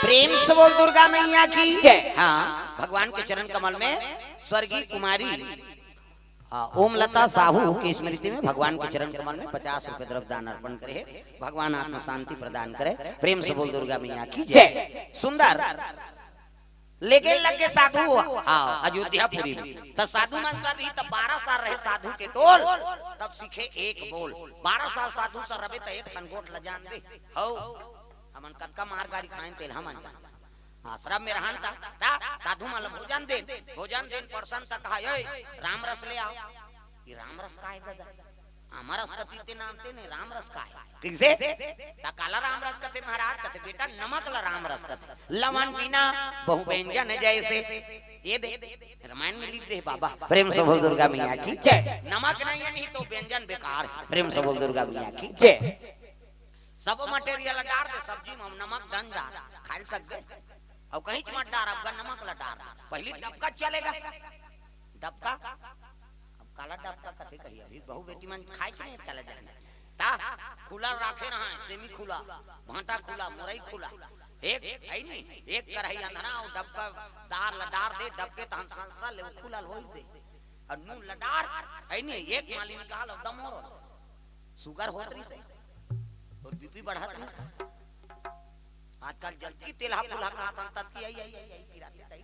प्रेम से बोल दुर्गा मैया की जय। हाँ, भगवान के चरण कमल में स्वर्गीय कुमारी, हाँ, ओमलता साहू के स्मृति में भगवान के चरण कमल में पचास रुपए द्रव्य दान अर्पण करे हे। भगवान आत्मा शांति प्रदान करे। प्रेम से बोल दुर्गा मैया की जय। जय। सुंदर लेगे लगे साधु, हाँ, अयोध्यापुरी में। त साधु मन सब रही, त बारह साल रहे साधु के टोल, तब सीखे एक बोल। बारह साल साधु सब रहे, त एक ठन गोठ ल जान दे। हौ, हमन कतका मार गारी खाएन, तेल हमन जान। आश्रम में रहन त, त साधु मन ल भोजन देन, भोजन देन, परसन त कहा, "ए, राम रस ले आओ।" ये राम रस का हे दादा? आमा रस कथे ते नाम ते नहीं, राम रस का हे? कइसे? त काला राम रस कथे महाराज? कथे, "बेटा, नमक ला राम रस कथे, लवन बिना बहु व्यंजन जैसे।" ये दे, रामायण में लिख दे बाबा। प्रेम से बोल दुर्गा मैया की जय। नमक नहीं हे, नहीं तो व्यंजन बेकार हे। प्रेम से बोल दुर्गा मैया की जय। सब material डार दे, सब्जी में नमक डन जा, खा सकते। अउ कहीं मत डार, अब नमक ला डार। पहली डबका चलेगा, डबका। अब काला डबका कथे कही, अभी बहू बेटी मन खाए नहीं काला जाने। ता खुला राखे रहा, सेमी खुला, भांटा खुला, मुरई खुला। एक, है नहीं, एक कढ़ाई अंधरा, अउ डबका दार ला डार दे, डबके तहन संसा ले, खुला होई दे। अउ नून ला डार, है नहीं, एक माली निकाल, अउ दमोरो। शुगर होत रहिस हे, तोर बीपी बढ़त रहिस हे। आजकल जल्दी तेलहा फुलहा खात हन, ततकी आई, आई, आई, आई, पिराथे तई।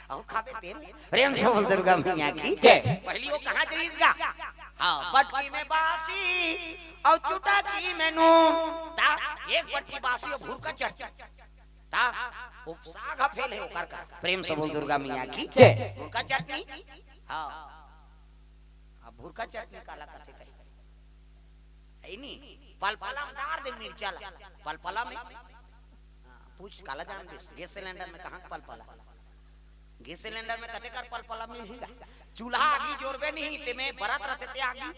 अहो खाबे तेल। प्रेम से बोल दुर्गा मैया की जय। पहली वो कहाँ जाइस गा? हाँ, बटकी में बासी अउ चुटकी में नून। ता एक बटकी बासी अउ भुरका चटनी। ता वो साग ह फेल हे ओकर का। प्रेम से बोल दुर्गा मैया की जय। भुरका चटनी। हाँ। अब भुरका चटनी काला कथे कही? है नी, पलपला में डार दे मिर्चा ला, पलपला में। हाँ, पूछ काला जान दिस, गैस सिलेंडर में कहाँ के पलपला? गैस सिलेंडर में कते कर पलपला मिलही गा? चूल्हा आगी जोरबे नहीं, ते में बरत रथे ते आगी।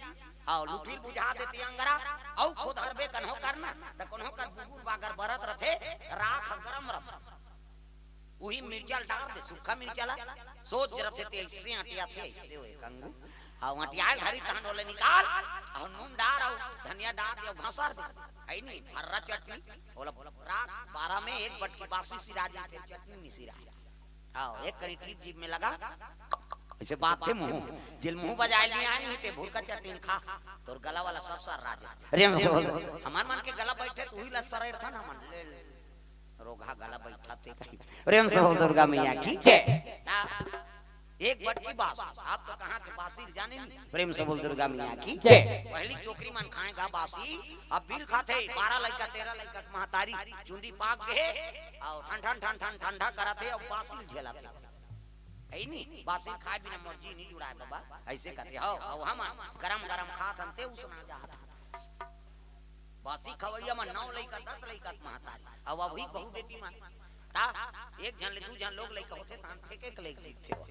हाँ, लुठिल बुझा देते अंगरा, अउ खोदड़बे कन्हो करना, त कन्हो कर बुगुर बागर बरत रथे, राख गरम रथे। उही मिर्चा ल डार दे, सूखा मिर्चा ला, सोच रथे ते ऐसे अटिया थे, ऐसे होए कंगू। हाँ, अटियाल धरी तहन ओले निकाल, अउ नून डार, अउ धनिया डार दे, अउ घसर दे। है नी, भर्रा चटनी, ओला राख बारा में एक बटकी बासी सिरा जी के चटनी नहीं सिरा। हाँ, एक करी टीप जीभ में लगा, ऐसे बात थे मुंह, जेल मुंह बजाए लिए आए नहीं ते भुरका चटनी खा, तोर गला वाला सब सर राज। प्रेम से बोल दो। हमार मन के गला बैठे, तू ही ला सर था ना मन। ले, ले। रोगहा गला बैठा ते कहीं। प्रेम से बोल दुर्गा मैया की जय। ना, एक बटकी बास, आप तो कहाँ के बासी जाने नहीं। प्रेम से बोल दुर्गा मैया की जय। पहली टोकरी मन खाएगा बासी, अब बिल खाते, बारह लइका, तेरह लइका के महतारी, चुंदी पाक गए, अउ ठन ठन ठन ठन ठंडा कराते, अउ बासी झेलाते। है नी, बासी खाए बिना मोर जी नहीं जुड़ाए बाबा, ऐसे कहते हो, अउ हम गरम गरम खात हन ते उसना जात। बासी खवैया मन नौ लइका, दस लइका के महतारी, अउ अभी बहू बेटी मन। ता, एक झन ले दू झन लोग लइका होथे, तान ठेके के लइका दिखथे हो।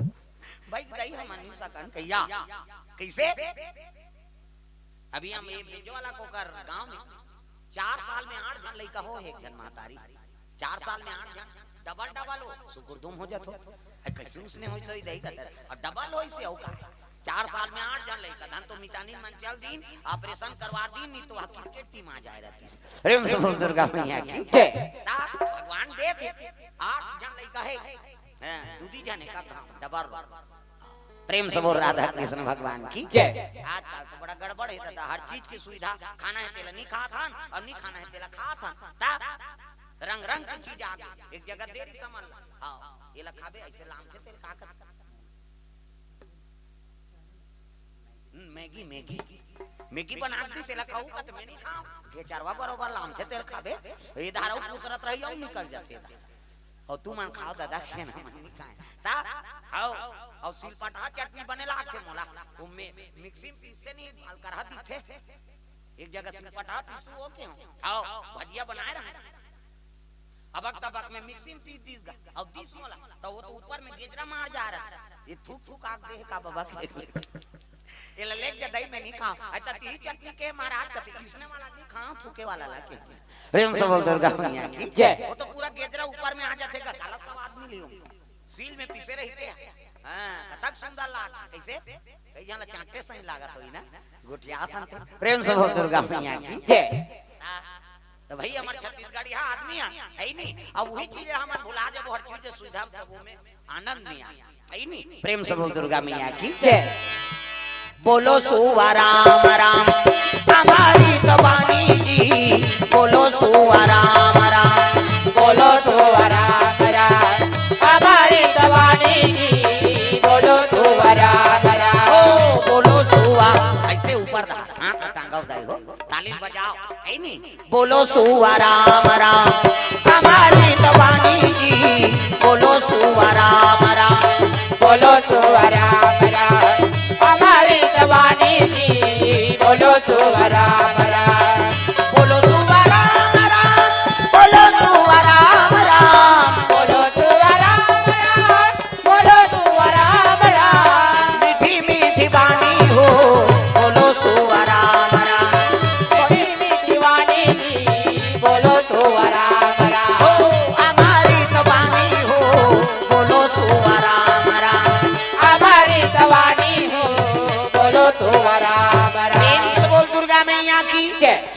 भाई दाई हमन नहीं सकन कहिया। कैसे? अभी हम ये बेंजो वाला कोकर गांव में चार साल में आठ झन लइका हो, एक झन महतारी। चार साल में आठ झन, डबल डबल हो, सुकुर तुम हो जात हो। अरे कैसे उसने होई सही दही का तरह, और डबल होई से हो का? चार साल में आठ झन लइका, धन तो मिटानी मन चल दीन, ऑपरेशन करवा दीन, नहीं तो वह क्रिकेट टीम आ जाए रहती। प्रेम से बोल दुर्गा मैया की जय। ता भगवान दे थे, आठ झन लइका है, हैं, दू दी झन एक काम, डबल। प्रेम से बोल राधा कृष्ण भगवान की जय। आजकल तो बड़ा गड़बड़ है दादा, हर चीज की सुविधा, खाना है तेला नहीं खात हन, और नहीं खाना है तेला खात हन। ता रंग रंग की चीज आ गई, एक जगह देरी समझ ला। हाँ, ये ला खाबे, ऐसे लाम थे तेल का कर। हम्म, मैगी, मैगी, मैगी बना दी, तेला खाऊ का तो मैं नहीं खाऊं। के चारवा बरोबर लाम थे तेल खाबे, ये धारा पूछ रत रही, और निकल जाते दा। अउ तुमन खाव दादा, के ना मन नहीं खाए। ता, अउ, अउ सिलपटहा चटनी बने लागथे मोला। वो में, मिक्सी में पीसते नहीं, बाल करहा दिखथे। एक जगह सिलपटहा पीसू हो के हो। अउ, भजिया बनाए रहा। अबक तबक में मिक्सी में पीस दीस गा। अउ दीस मोला, तो वो तो ऊपर में गेजरा मार जा रहा था। ये थूक थूक आग दे का बाबा के। एला लेके जा दई, मैं नहीं खाऊं। अरे त तिही चटनी के महाराज कथे, इसने वाला नहीं खाऊं, थूके वाला ला के। प्रेम से बोल दुर्गा मैया की जय। वो तो पूरा गेजरा ऊपर में आ जाथे का, काला स्वाद मिली हो। सील में पीसे रहिथे। हाँ, कतक सुंदर लाग। कैसे? कई झन ला चांटे सही लागत होई ना। गोठिया थन तो। प्रेम से बोल दुर्गा मैया की जय। हाँ, तो भाई हमर छत्तीसगढ़िया आदमी है, है ही नहीं। अब वही चीज हमन भुला जाबो, हर चीज सुविधा, तब वो में आनंद नहीं आए। प्रेम से बोल दुर्गा मैया की जय। बोलो सुवा राम राम, संभारी तो बानी जी। बोलो सुवा राम राम, बोलो सुवा राम राम, संभारी तो बानी जी। बोलो सुवा राम राम। ओ बोलो सुवा, ऐसे ऊपर दा, हाथ टांगा उठाई हो, ताली बजाओ, है नहीं? बोलो सुवा राम राम।